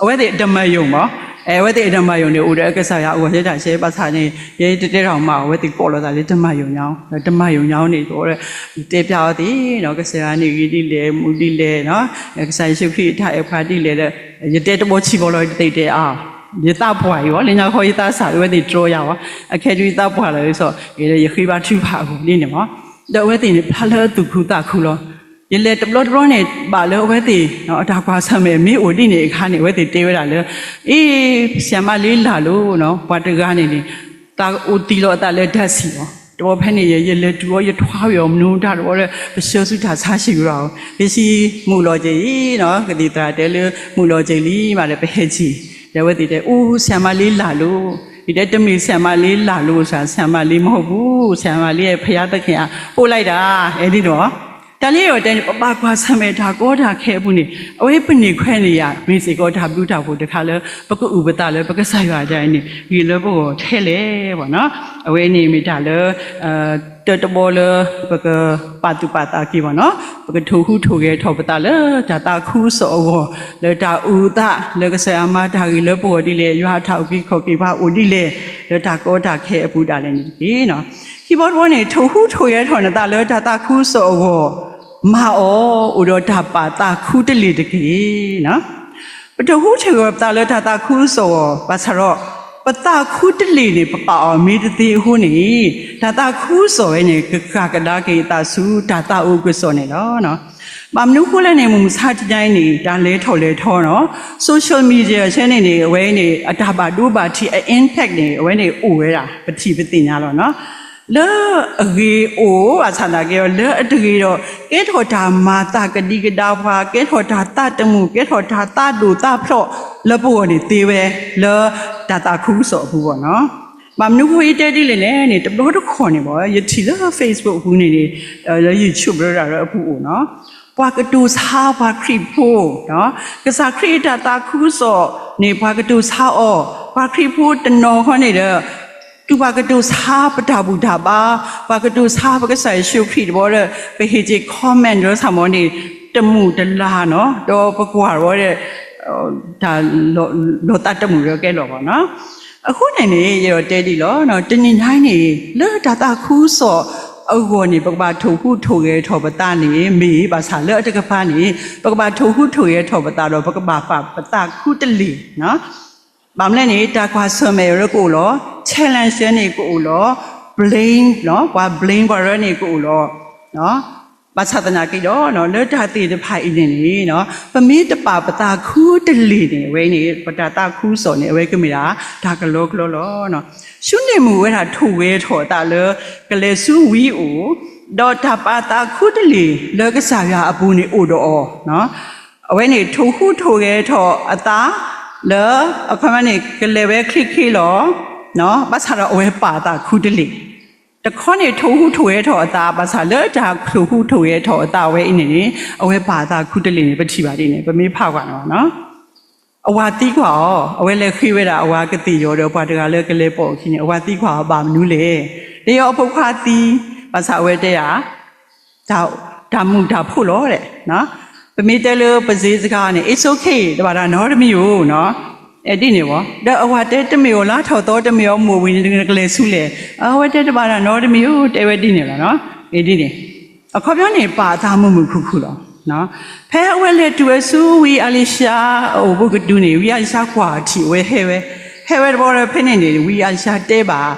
အဝဲသ့ၣ်ဓမ္မရုံဘၣ် အဝဲသ့ၣ်အတၢ်မၤယိာ်န့ၣ် အိၣ်ဒီးအကစၢ်ယွၤအဂီၢ် ယဲတၢ်ဆဲးဘၣ်ဆၣ်န့ၣ် ယဲတတဲတၢ်မၤအီၤ အဝဲသ့ၣ်ကိးလီၤသးလၢတမၤယိာ်ညါအီၤ, ဒီးတမၤယိာ်ညါအီၤန့ၣ် တဲပျးအီၤသ့ၣ်နီၤ ကစၢ်ယွၤန့ၣ် ဂ့ၤဒ်လဲၣ် မူဒ်လဲၣ်နီၤ, ကစၢ်ယ့ၣ်ၡူးခရံာ်အတၢ်အဲၣ်ပှၤဒ်လဲၣ်ဒီး ယတဲတဘီဆံးဘီလီၤ ယတသ့ၣ်ညါအီၤ, ယသးပှၢ်အံၤအီၤ လၢညါခီယသးစၢ်လၢအဝဲသ့ၣ်တြီယၤအီၤ, အခဲဒုးယသးပှၢ်လီၤ ယဃ့ဘါထုကဖၣ်အဂီၢ်ဒ်န့ၣ်မး, ဒီးအဝဲသ့ၣ်န့ၣ် ဖျါလၢအသူၣ်ခုသးခုလီၤ. ယလဲၤတဘျီတဘျီန့ၣ် ဘၣ်လၢအဝဲသ့ၣ် အတၢ်ကွၢ်ဆၢၣ်မဲာ်မ့ၢ်အိၣ်ဒ်န့ၣ်အခါန့ၣ် အဝဲသ့ၣ်တဲဝဲဒၣ်လၢ အ့ ဆရာမလေးလာလို့နီၤ ပှၤတဂၤန့ၣ်န့ၣ် သးအိၣ်သံလီၤအသးလၢဓာတ်ဆီအီၤ, တဘျီဖဲန့ၣ် ယလဲၤတုၤအီၤ ယထွါဝံၤအီၤ မနုၤတၢ်တဘျီဒီး ပဆှၢဆူတၢ်ဆါဟံၣ်ကဒီးအီၤ, ပစံး မုာ်လီၤက့ၤအံၤနီၤ ကသံၣ်သရၣ်တဲလၢ မုာ်လီၤက့ၤလံမးဒီး ပဟဲက့ၤ, ဒီးအဝဲသ့ၣ်တဲ အိ ဆရာမလေးလာလို့, ယတဲ တမ့ၢ် ဆရာမလေးလာလို့ ဆရာမလေးမဟုတ်ဘူး ဆရာမလေး ဘုရားသခင်က ပို့လိုက်တာ အဲၣ်ဒ်န့ၣ်လီၤ. တၢ်လၢယအဲၣ်ဒိးတဲန့ၣ် ပဘၣ်ကွၢ်ဆၢၣ်မဲာ်တၢ်ကီတၢ်ခဲအပူၤန့ၣ် အဝဲပန့ၢ်ခွဲးန့ၢ်ယၤ မ့ၢ်စ့ၢ်ကီးတၢ်ဘျုးတၢ်ဖှိၣ်တခါလၢ ပကအုၣ်ပသးလၢပကစၢ်ယွၤအတၢ်အံၤန့ၣ် ဂ့ၤလၢပဂီၢ်ထဲလဲၣ်ဘၣ်နီၤ. အဝဲန့ၣ်မ့ၢ်တၢ်လၢ တၢတဘီလၢ ပကပာ်သူၣ်ပာ်သးက့ၤဘၣ်နီၤ, ပကထိၣ်ဟူးထိၣ်ဂဲၤထီၣ်ပသးလၢတၢ်သးခုကစီၣ်အဂီၢ်, လၢတၢ်အုၣ်အသး လၢကစၢ်ယွၤမၤတၢ်ဂ့ၤလၢပဂီၢ်ဒ်လဲၣ်, ယွၤအတၢ်အုၣ်က့ၤခီၣ်က့ၤပှၤအိၣ်ဒ်လဲၣ်, လၢတၢ်ကီတၢ်ခဲအပူၤဒၣ်လဲာ်န့ၣ်တက့ၢ်နီၤ. ခံဘီတဘီန့ၣ် ထိၣ်ဟူးထိၣ်ဂဲၤထီၣ်နသးလၢတၢ်သးခုကစီၣ်အဂီၢ်, မၤအီၤ အိၣ်ဒီးတၢ်ပာ်သးခူတလ့ၢ်တက့ၢ်နီၤ. ပထိၣ်ဟူးထိၣ်ဂဲၤပသးလၢတၢ်သးခုကစီၣ်အဂီၢ် ဘၣ်ဆၣ်ဒီး ပသးခူတလ့ၢ်န့ၣ် ပပာ်အီၤမ့ၢ်တသ့အဃိန့ၣ် တၢ်သးခုကစီၣ်ဝဲန့ၣ် ကကၤကဒါက့ၤအသးဆူတၢ်သးအိၣ်ကစီၣ်န့ၣ်လီၤ. ဘၣ်မနုၤအဃိလဲၣ်န့ၣ် မုၢ်မဆါတနံၤအံၤန့ၣ် တၢ်လဲၤထီၣ်လဲၤထီနီၤ social media ဆဲန့ၣ်န့ၣ် အဝဲန့ၣ် အတၢ်ဘၣ်ဒိဘၣ်ထံး အ impact န့ၣ် အဝဲန့ၣ်အိၣ်ဝဲဒၣ် ပထံၣ်ပသ့ၣ်ညါလီၤနီၤ. လၢအဂ့ၤအိၣ်ဘၣ်ဆၣ်သနာ်က့ဒီး လၢအတဂ့ၤဒီး ကဲထီၣ်တၢ်မၤသးကဒံကဒါပှၤ ကဲထီၣ်တၢ်သးတမုာ် ကဲထီၣ်တၢ်သးဒိၣ်သးဖျိး လၢပဂီၢ်န့ၣ်သ့ဝဲ လၢတၢ်သးခုကစီၣ်အပူၤဘၣ်နီၤ. ဘၣ်မနုၤအဃိယတဲဒ်လဲၣ်န့ၣ် တဘျီတခီၣ်န့ၣ်ဘၣ် ယထံၣ်လၢ Facebook အပူၤန့ၣ်န့ၣ် လၢ YouTube လၢဒၣ်လၢအပူၤအိၣ်နီၤ ပှၤကတိၤဆါပှၤခရံာ်ဖိ, ကစၢ်ခရံာ်အတၢ်သးခုကစီၣ်န့ၣ် ပှၤကတိၤဆါအီၤ, ပှၤခရံာ်ဖိတနီၤခီန့ၣ်ဒီး တုၤပှၤကတိၤဆါပတၢ်ဘူၣ်တၢ်ဘါ, ပှၤကတိၤဆါပကစၢ်ယ့ၣ်ၡူးခရံာ်တဘျီဒီး ပဟ့ၣ်က့ၤ comment ဒီးဆၣ်မီၤန့ၣ် တမုာ်တလၤနီၤ, ဒီးပကွၢ်တဘျီဒီး တၢ်လီၤသးတမုာ်ဒီးကဲလီၤဘၣ်နီၤ. အဃိန့ၣ်န့ၣ် ယအဲၣ်ဒိးတဲဒ်လီၤ, တနံၤညါအံၤန့ၣ် လၢတၢ်သးခုကစီၣ်အဂီၢ်န့ၣ် ပကဘၣ်ထိၣ်ဟူးထိၣ်ဂဲၤထီၣ်ပသးန့ၣ် မ့ၢ်ဘၣ်ဆၣ်လၢအတကပၤန့ၣ် ပကဘၣ်ထိၣ်ဟူးထိၣ်ဂဲၤထီၣ်ပသးဒီး ပကဘၣ်ပာ်ပသးခူတလ့ၢ် ဘၣ်မနုၤလဲၣ်န့ၣ် တၢ်ကွၢ်ဆၢၣ်မဲာ်လၢကအိၣ်လီၤ, challenge န့ၣ်ကအိၣ်လီၤ, blame ပှၤ blame ပှၤရၢန့ၣ်ကအိၣ်လီၤ. ဘၣ်ဆၣ်သနာ်က့ဒီး လၢတၢ်သ့ၣ်တဖၣ်အံၤန့ၣ်န့ၣ် ပမ့ၢ်တပာ်ပသးခူတလ့ၢ်န့ၣ် အဝဲန့ၣ် ပတၢ်သးခုကစီၣ်န့ၣ် အဝဲကမ့ၢ်ဒၣ် တၢ်ကလီကလီလီၤ. ဆူန့ၣ်မုၢ်ဝဲဒၣ်ထိၣ်ဂဲၤထီၣ်အသးလၢ ကလဲၤဆူဝံအိၣ်, ဒီးတၢ်ပာ်သးခူတလ့ၢ်လၢကစၢ်ယွၤအပူၤန့ၣ် အိၣ်ဒီးအီၤ အဝဲန့ၣ်ထိၣ်ဟူးထိၣ်ဂဲၤထီၣ်အသး လၢအခီပညီန့ၣ် ကလဲၤဝဲချ့ချ့လီၤ. ဘၣ်ဆၣ်ဒီးအဝဲပာ်အသးခူတလ့ၢ်, တခီန့ၣ်ထိၣ်ဟူးထိၣ်ဂဲၤထီၣ်အသး ဘၣ်ဆၣ်လၢတၢ်ထိၣ်ဟူးထိၣ်ဂဲၤထီၣ်အသးဝဲအံၤန့ၣ်န့ၣ် အဝဲပာ်အသးခူတလ့ၢ်န့ၣ် ပထံၣ်ဘၣ်ဒ်န့ၣ် ပမ့ၢ်ဖးကွၢ်န့ၣ်လီၤ. အဝၤသံကွၢ်အီၤ, အဝဲလဲၤဃ့ဝဲဒၣ်အဝၤကသ့ၣ်ယီၤဒီးပှၤတဂၤလၢကလဲၤပိာ်အခံန့ၣ် အဝၤသံကွၢ်အီၤဘၣ်မနုၤလဲၣ်, ဒီးယအဖိခွါသံ, ဘၣ်ဆၣ်အဝဲတဲယၤ တၢ်မုာ်တၢ်ဖိးလီၤ. ပမ့ၢ်တဲလၢပစ့စခါန့ၣ် it's okay တဘၣ်တၢ်နီတမံၤဧိၤနီၤ, အဲၣ်ဒ်န့ၣ်ဝဲ, ဒီးအဝၤတဲတမ့ၢ်အီၤလၢထီၣ်သီတမ့ၢ်အီၤမိၢ်ဝံၤန့ၣ် နကလဲၤဆူလဲၣ်, အဝဲတဲတဘၣ်တၢ်နီတမံၤဧိၤ တဲဝဲဒ်န့ၣ်လီၤ. အခီပညီန့ၣ် ပာ်အသးမုာ်မုာ်ခုၣ်ခုၣ်လီၤ. ဖဲအဝဲလဲၤတုၤဝဲဆူဝံအလံၤၡါအအိၣ်ဘူးကတုၤန့ၣ် ဝံအလံၤၡါကွၢ်ထံၣ်အဝဲဟဲဝဲ, ဟဲဝဲတဘျီဒီးဖဲန့ၣ်န့ၣ် ဝံအလံၤၡါတဲဘၣ်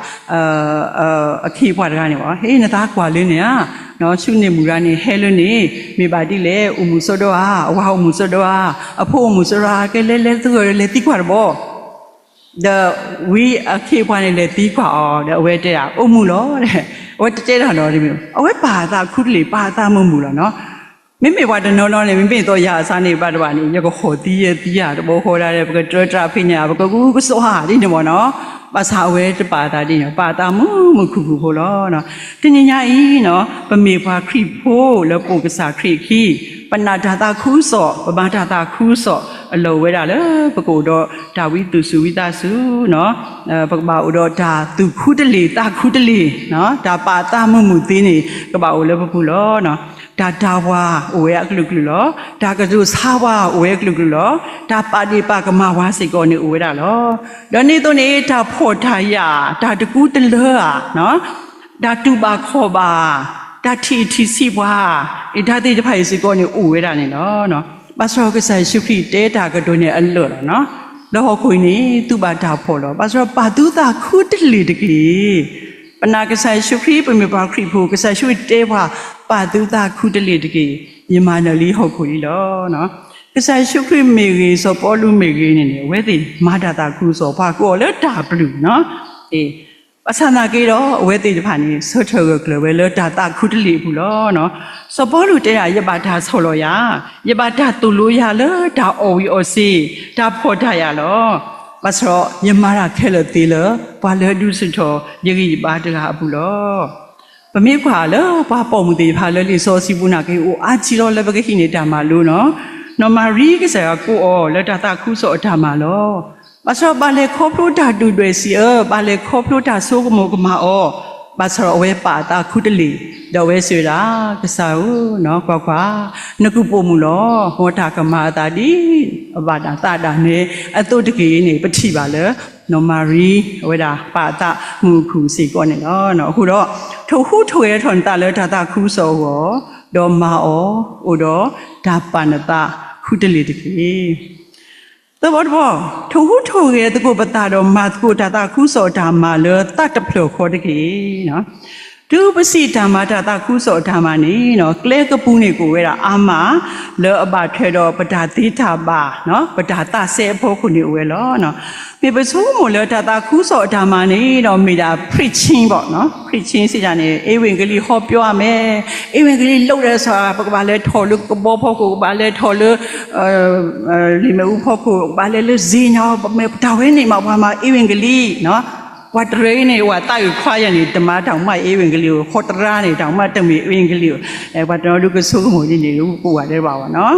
အခ့အပှၤတဂၤန့ၣ်ဝဲ, ဟ့ နသးကွၢ်လၢန့ၣ်ဧါ, ဆူန့ၣ်မုၢ်ဂၤန့ၣ် ဟဲလၢန့ၣ် မ့ၢ်ဘၣ်ဒ်လဲၣ်, အိၣ်မုာ်စီဒီဧါ, အဝၤအိၣ်မုာ်စီဒီဧါ, အဖိအိၣ်မုာ်စီဒီဧါ, ကဲလဲၤလဲၤသဂၢၢ်ဒီးလဲၤသံကွၢ်တဘျီ ဒီးဝံအခ့အပှၤန့ၣ်လဲၤသံကွၢ်အီၤ ဒီးအဝဲတဲဒၣ် အိၣ်မုာ်လီၤ, အဝဲတတဲတၢ်နီတမံၤ, အဝဲပာ်အသးခူတလ့ၢ် ပာ်အသးမုာ်မုာ်လီၤနီၤ. မ့မ့ၢ်ပှၤတနီၤနီၤန့ၣ် မ့မ့ၢ်သိးယၤအစါန့ၣ် ဘၣ်တဘၣ်န့ၣ် ယကဟီၣ်သံယဲသံယၤတဘီဃီဒၣ်ဒီး ပကတြၢတြးဖဲညါ ပကကူကစီၣ်ဧါဒ်န့ၣ်မ့ၢ်နီၤ. ဘၣ်ဆၣ်အဝဲတပာ်အသးဒ်န့ၣ် ပာ်အသးမုာ်မုာ်ခုၣ်ခုၣ်ဖိလီၤ. တနံၤညါအံၤနီၤ ပမ့ၢ်ပှၤခရံာ်ဖိလၢပအိၣ်ကစၢ်ခရံာ်အခံ ပနာ်တၢ်သးခုကစီၣ် ပမၤတၢ်သးခုကစီၣ် အလီၢ်ဝဲဒၣ်လၢ ပကအိၣ်ဒီးတၢ်ဝံသူၣ်စူၤဝံသးစူၤနီၤ, ပကဘၣ်အိၣ်ဒီးတၢ်သူၣ်ခူတလ့ၢ်သးခူတလ့ၢ်, တၢ်ပာ်အသးမုာ်မုာ်သ့န့ၣ် ကဘၣ်အိၣ်လၢပပူၤလီၤ. တၢ်တၤပှၤအိၣ်ဝဲအကလုာ်ကလုာ်လီၤ. တၢ်ကတိၤဆါပှၤအိၣ်ဝဲအကလုာ်ကလုာ်လီၤ. တၢ်ပာ်ဒ့ၣ်ပာ်ကမၣ်ပှၤစ့ၢ်ကီးန့ၣ်အိၣ်ဝဲဒၣ်လီၤ. ဒီးန့ၣ်အသိးန့ၣ် တၢ်ဖှီၣ်တၢ်ယာ်, တၢ်တကူတလၢဧါ, တၢ်တူၢ်ဘၣ်ခီၣ်ဘၣ်, တၢ်ထံၣ်ထံၣ်ဆံးပှၤ, အတၢ်သ့ၣ်တဖၣ်အံၤစ့ၢ်ကီးန့ၣ်အိၣ်ဝဲဒၣ်န့ၣ်လီၤ. ဘၣ်ဆၣ်ကစၢ်ယ့ၣ်ၡူးခရံာ်တဲတၢ်ကတိၤန့ၣ်အလၢာ်လီၤ. လၢဟီၣ်ခိၣ်အံၤန့ၣ် သုဘၣ်တၢ်ဖှီၣ်လီၤ. ဘၣ်ဆၣ်ပာ်သုသးခူတလ့ၢ်တက့ၢ်. ပနာ်ကစၢ်ယ့ၣ်ၡူးခရံာ် ပမ့ၢ်ပှၤခရံာ်ဖိ ကစၢ်ယ့ၣ်ၡူးခရံာ်တဲပှၤ ပာ်သုသးခူတလ့ၢ်တက့ၢ်. ယမၤနၢၤလံဟီၣ်ခိၣ်လံလီၤ. ကစၢ်ယ့ၣ်ၡူးခရံာ်မ့ၢ်ဂ့ၤ စီၤပီလူးမ့ၢ်ဂ့ၤန့ၣ်န့ၣ် အဝဲသ့ၣ်မၤတၢ်သးခူစီၤ ပှၤကိးအီၤလၢတၢ်ပျုၢ်နီၤ. ဘၣ်ဆၣ်သနာ်က့ဒီး အဝဲသ့ၣ်တဖၣ်န့ၣ် ဆၢထၢၣ်ဂၢၢ်ကျၢၤဝဲလၢတၢ်သးခူတလ့ၢ်အပူၤလီၤ. စီၤပီလူးတဲဒၣ် ယဘၣ်တၢ်ဆီၣ်လီၤယၤ, ယဘၣ်တၢ်သိၣ်လိယၤလၢတၢ်အီၣ်ဝံၤအီၣ်စ့ၤ, တၢ်ဖှီၣ်တၢ်ယာ်လီၤ. ဘၣ်ဆၣ်ဒီး ယမၤတၢ်ခဲလၢာ်သ့လၢ ပှၤလၢအဒုးဆူၣ်ထီၣ် ယဂံၢ်ယဘါတဂၤအပူၤလီၤ. ပမ့ၢ်ကွၢ်လၢပှၤပိာ်မုၣ်သ့ၣ်တဖၣ်လၢလံာ်စီဆှံပူၤနာ်က့ အိၣ်အါကံလီၤလၢပကဟံးန့ၢ်တၢ်မၤလိနီၤ. နီၢ်မၤရံကစၢ်ယွၤကိးအီၤလၢတၢ်သးခူစီၤအတၢ်မၤလီၤ. ဘၣ်ဆၣ်ဘၣ်လဲၤခီဖျိတၢ်ဒုၣ်ဒွဲၣ်စံးအၢ, ဘၣ်လဲၤခီဖျိတၢ်ဆိကမိၣ်ကမၣ်အီၤ, ဘၣ်ဆၣ်ဒီးအဝဲပာ်အသးခူတလ့ၢ်, ဒီးအဝဲစံးဝဲဒၣ်, ကစၢ်ဧၢ, ကွၢ်ကွၢ်, နကုၢ်ပိာ်မုၣ်လီၤ. မ်တၢ်ကမၤအသးဒ် အဘၣ်တၢ်သးဒၣ်နဲအသိးတက့ၢ်န့ၣ် ပထံၣ်ဘၣ်လၢ နီၢ်မၤရံ အဝဲဒၣ်ပာ်အသးမုာ်အခုၣ်စ့ၢ်ကီးန့ၣ်လီၤ. အဃိဒီး ထိၣ်ဟူးထိၣ်ဂဲၤထီၣ်နသးလၢတၢ်သးခူစီၤအဂီၢ်, ဒီးမၤအီၤအိၣ်ဒီးတၢ်ပာ်နသးခူတလ့ၢ်တက့ၢ်. သၢဘီတဘီ, ထိၣ်ဟူးထိၣ်ဂဲၤသကိးပသးဒီးမၤသကိးတၢ်သးခူစီၤအတၢ်မၤလၢ သးတဖျၢၣ်ဃီတက့ၢ်. တုၤပစံးတၢ်မၤတၢ်သးခူစီၤအတၢ်မၤန့ၣ် ကျဲကပူၤန့ၣ်ကအိၣ်ဝဲဒၣ်အါမး လၢအဘၣ်ထွဲဒီးပတၢ်သ့တၢ်ဘၣ်, ပတၢ်သးစဲအဖီခိၣ်န့ၣ်အိၣ်ဝဲလီၤ. မ့ၢ်ပဆိကမိၣ်လၢတၢ်သးခူစီၤအတၢ်မၤန့ၣ်ဒီး မ့ၢ်ဒၣ် preaching ဘၣ်, preaching စံးတၢ်န့ၣ် ဧဝံဂေလိဟောပြောရမယ်, ဧဝံဂေလိလုပ်တယ်ဆိုတာ ပကဘၣ်လဲၤထီၣ်လၢကဘီဖီခိၣ်, ကဘၣ်လဲၤထီၣ်လၢ လံာ်မ့ၣ်အူဖီခိၣ်, ကဘၣ်လဲၤလၢစ့ညါ, ပမ့ၢ်တၢ်ဝဲန့ၣ်မး ပှၤမၤဧဝံဂေလိ, ပှၤတရၢအံၤန့ၣ် ဝဲသးအုးခွါယၤန့ၣ် တမၤတၢ်မၤဧဝံဂေလိဧိၤ, ဃီတရါန့ၣ် တၢ်မၤတမ့ၢ်ဧဝံဂေလိဧိၤ, ပှၤတနီၤဒုးကဆိကမိၣ်ဒ်န့ၣ် ကအိၣ်ဝဲဒၣ်ဘၣ်ဘၣ်နီၤ.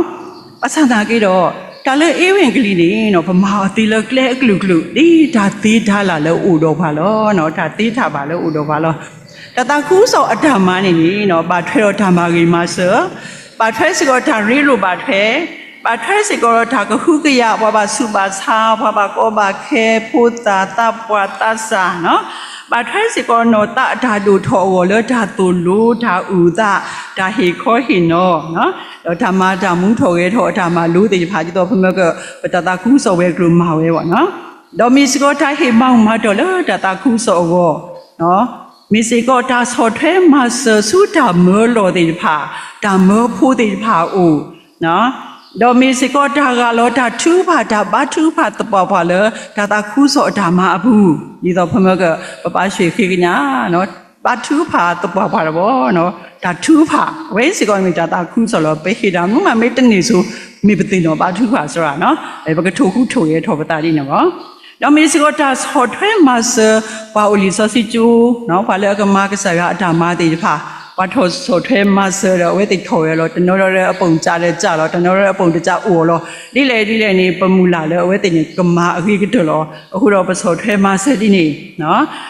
ဘၣ်ဆၣ်သနာ်က့ဒီး တၢ်လၢဧဝံဂေလိန့ၣ် ပမၤအီၤသ့လၢကျဲအကလုာ်ကလုာ် ဒ်တၢ်သ့တၢ်လၢ်လၢအိၣ်ဒီးပှၤလီၤ, တၢ်သ့တၢ်ဘၣ်လၢအိၣ်ဒီးပှၤလီၤ. တၢ်သးခူစီၤအတၢ်မၤန့ၣ်န့ၣ် ဘၣ်ထွဲဒီးတၢ်မၤဂ့ၤမၤစၢၤ, ဘၣ်ထွဲစ့ၢ်ကီးတၢ်ရ့လိာ်ဘၣ်ထွဲ, ဘၣ်ထွဲစ့ၢ်ကီးဒီးတၢ်ကဟုကယာ် ပှၤဘၣ်ဆူးဘၣ်ဆါ, ပှၤဘၣ်ကီဘၣ်ခဲ, ဖိသၣ်သးပှၢ်သးစၢ်, ဘၣ်ထွဲစ့ၢ်ကီးနီၢ်သးအတၢ်ဒိၣ်ထီၣ်အဂီၢ်လၢတၢ်သိၣ်လိ တၢ်အုၣ်သး, တၢ်ဟ့ၣ်ခီဟ့ၣ်နီၤ, ဒီးတၢ်မၤတၢ်မူထီၣ်ဂဲၤထီၣ်အတၢ်မၤလိသ့ၣ်တဖၣ် ဒ်သိးပမၢက ပတၢ်သးခူစီၤဝဲၤကျိၤမၤဝဲဘၣ်နီၤ. ဒီးမ့ၢ်စ့ၢ်ကီးတၢ်ဟ့ၣ်မၤမၤတီၢ်လၢတၢ်သးခူစီၤအဂီၢ်, မ့ၢ်စ့ၢ်ကီးတၢ်ဆီၣ်ထွဲမၤစၢၤဆူတၢ်မၢလီၤသ့ၣ်တဖၣ်, တၢ်မၢဖိသ့ၣ်တဖၣ်အအိၣ်, ဒီးမ့ၢ်စ့ၢ်ကီးတၢ်ဂၢ်လီၤတၢ်ထုကဖၣ် တၢ်ဘါထုကဖၣ်သပှၢ်ပှၢ်လၢတၢ်သးခူစီၤအတၢ်မၤအပူၤ, ဒ်သိးပမၢက ပပၢ်ဆှၢဃ့ကညး ဘါထုကဖၣ်သပှၢ်ပှၢ်တဘီ, တၢ်ထုကဖၣ် အဝဲစ့ၢ်ကီးမ့ၢ်တၢ်သးခူစီၤလီၤ. ပဟ့ၣ်တၢ်မနုၤမးမ့ၢ်တန့ၢ်စိၤ မ့ၢ်ပသ့ၣ်နီၣ်ဘါထုကဖၣ်စ့ၢ်ကီး, ပကထိၣ်ဟူးထိၣ်ဂဲၤထီၣ်ပသးဒ်န့ၣ်လီၤ. ဒီးမ့ၢ်စ့ၢ်ကီးတၢ်ဆီၣ်ထွဲမၤစၢၤ ပှၤအိၣ်လံာ်စီဆှံကၠိ, ပှၤလၢအကမၤကစၢ်ယွၤအတၢ်မၤသ့ၣ်တဖၣ်, ပှၤထီၣ်ဆီၣ်ထွဲမၤစၢၤဒီးအဝဲသ့ၣ်ထီၣ်ဝဲလီၤ. တနီၤဒီးအပိာ်စးဒီးစးလီၤ, တနီၤဒီးအပိာ်တစးအိၣ်လီၤ. ဒ်လဲၣ်ဒ်လဲၣ်န့ၣ် ပမုၢ်လၢ်လၢအဝဲသ့ၣ်န့ၣ် ကမၤအဂ့ၤကတၢၢ်လီၤ. အဃိဒီးပဆီၣ်ထွဲမၤစၢၤဒ်န့ၣ်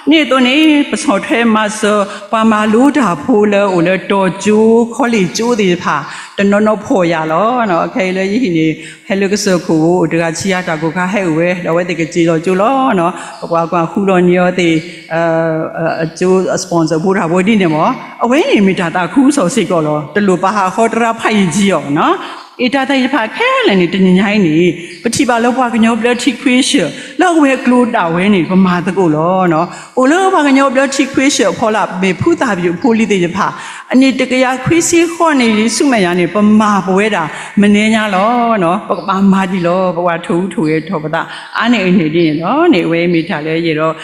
န့ၣ်အသိးန့ၣ် ပဆီၣ်ထွဲမၤစၢၤ ပှၤမၤလိတၢ်ဖိလၢအိၣ်လၢတီၤကၠိ ခီလ့ၣ်ကၠိသ့ၣ်တဖၣ် တနီၤနီၤဖှီၣ်ယာ်လီၤ. ခဲအံၤလၢယဟံၣ်န့ၣ် ဟဲလၢကစၢၢ်ခိၣ်ဧိၤ တဂၤဆံးယါတၢ်ကိၢ်ခါဟဲအိၣ်ဝဲ ဒီးအဝဲသ့ၣ်ကစ့လီၤကၠိလီၤ. ပကွၢ်ကွၢ်ဃူဒီးန့ၢ်အီၤသ့ၣ် အကၠိ sponsor ဖိတၢ်ဖိဒ်န့ၣ်မး အဝဲန့ၣ်မ့ၢ်တၢ်သးခူစီၤစ့ၢ်ကီးလီၤ. တလိၣ်ပာ်ဟးဃီတရါဖးယံာ်ကံအီၤနီၤ. အတၢ်သ့ၣ်တဖၣ်ခဲလၢာ်န့ၣ် တနံၤညါအံၤန့ၣ် ပထံၣ်ဘၣ်လၢပှၤကညီဘျၢထံခွ့ဆၢၣ် လၢအဝဲၤကျိၤဒၣ်ဝဲန့ၣ် ပမၤသကိးလီၤ. အိၣ်လၢပှၤကညီဘျၢထံခွ့ဆၢၣ်အဖီလာ် မ့ၢ်ဖုသၣ်ဖၠူၣ်ဖိလံၤသ့ၣ်တဖၣ် အနံၣ်တကယၤခွံဆံဃိးနံၣ်လံ ဆူမဲာ်ညါန့ၣ် ပမၤပဝဲဒၣ် မနံၤညါလီၤ. ပကဘၣ်မၤဒ်လီၤ. ပကဘၣ်ထိၣ်ဟူးထိၣ်ဂဲၤထီၣ်ပသး အါန့ၢ်အန့ၣ်ဒ်န့ၣ်လီၤ. န့ၣ်အဝဲမ့ၢ်တၢ်လၢယအဲၣ်ဒိး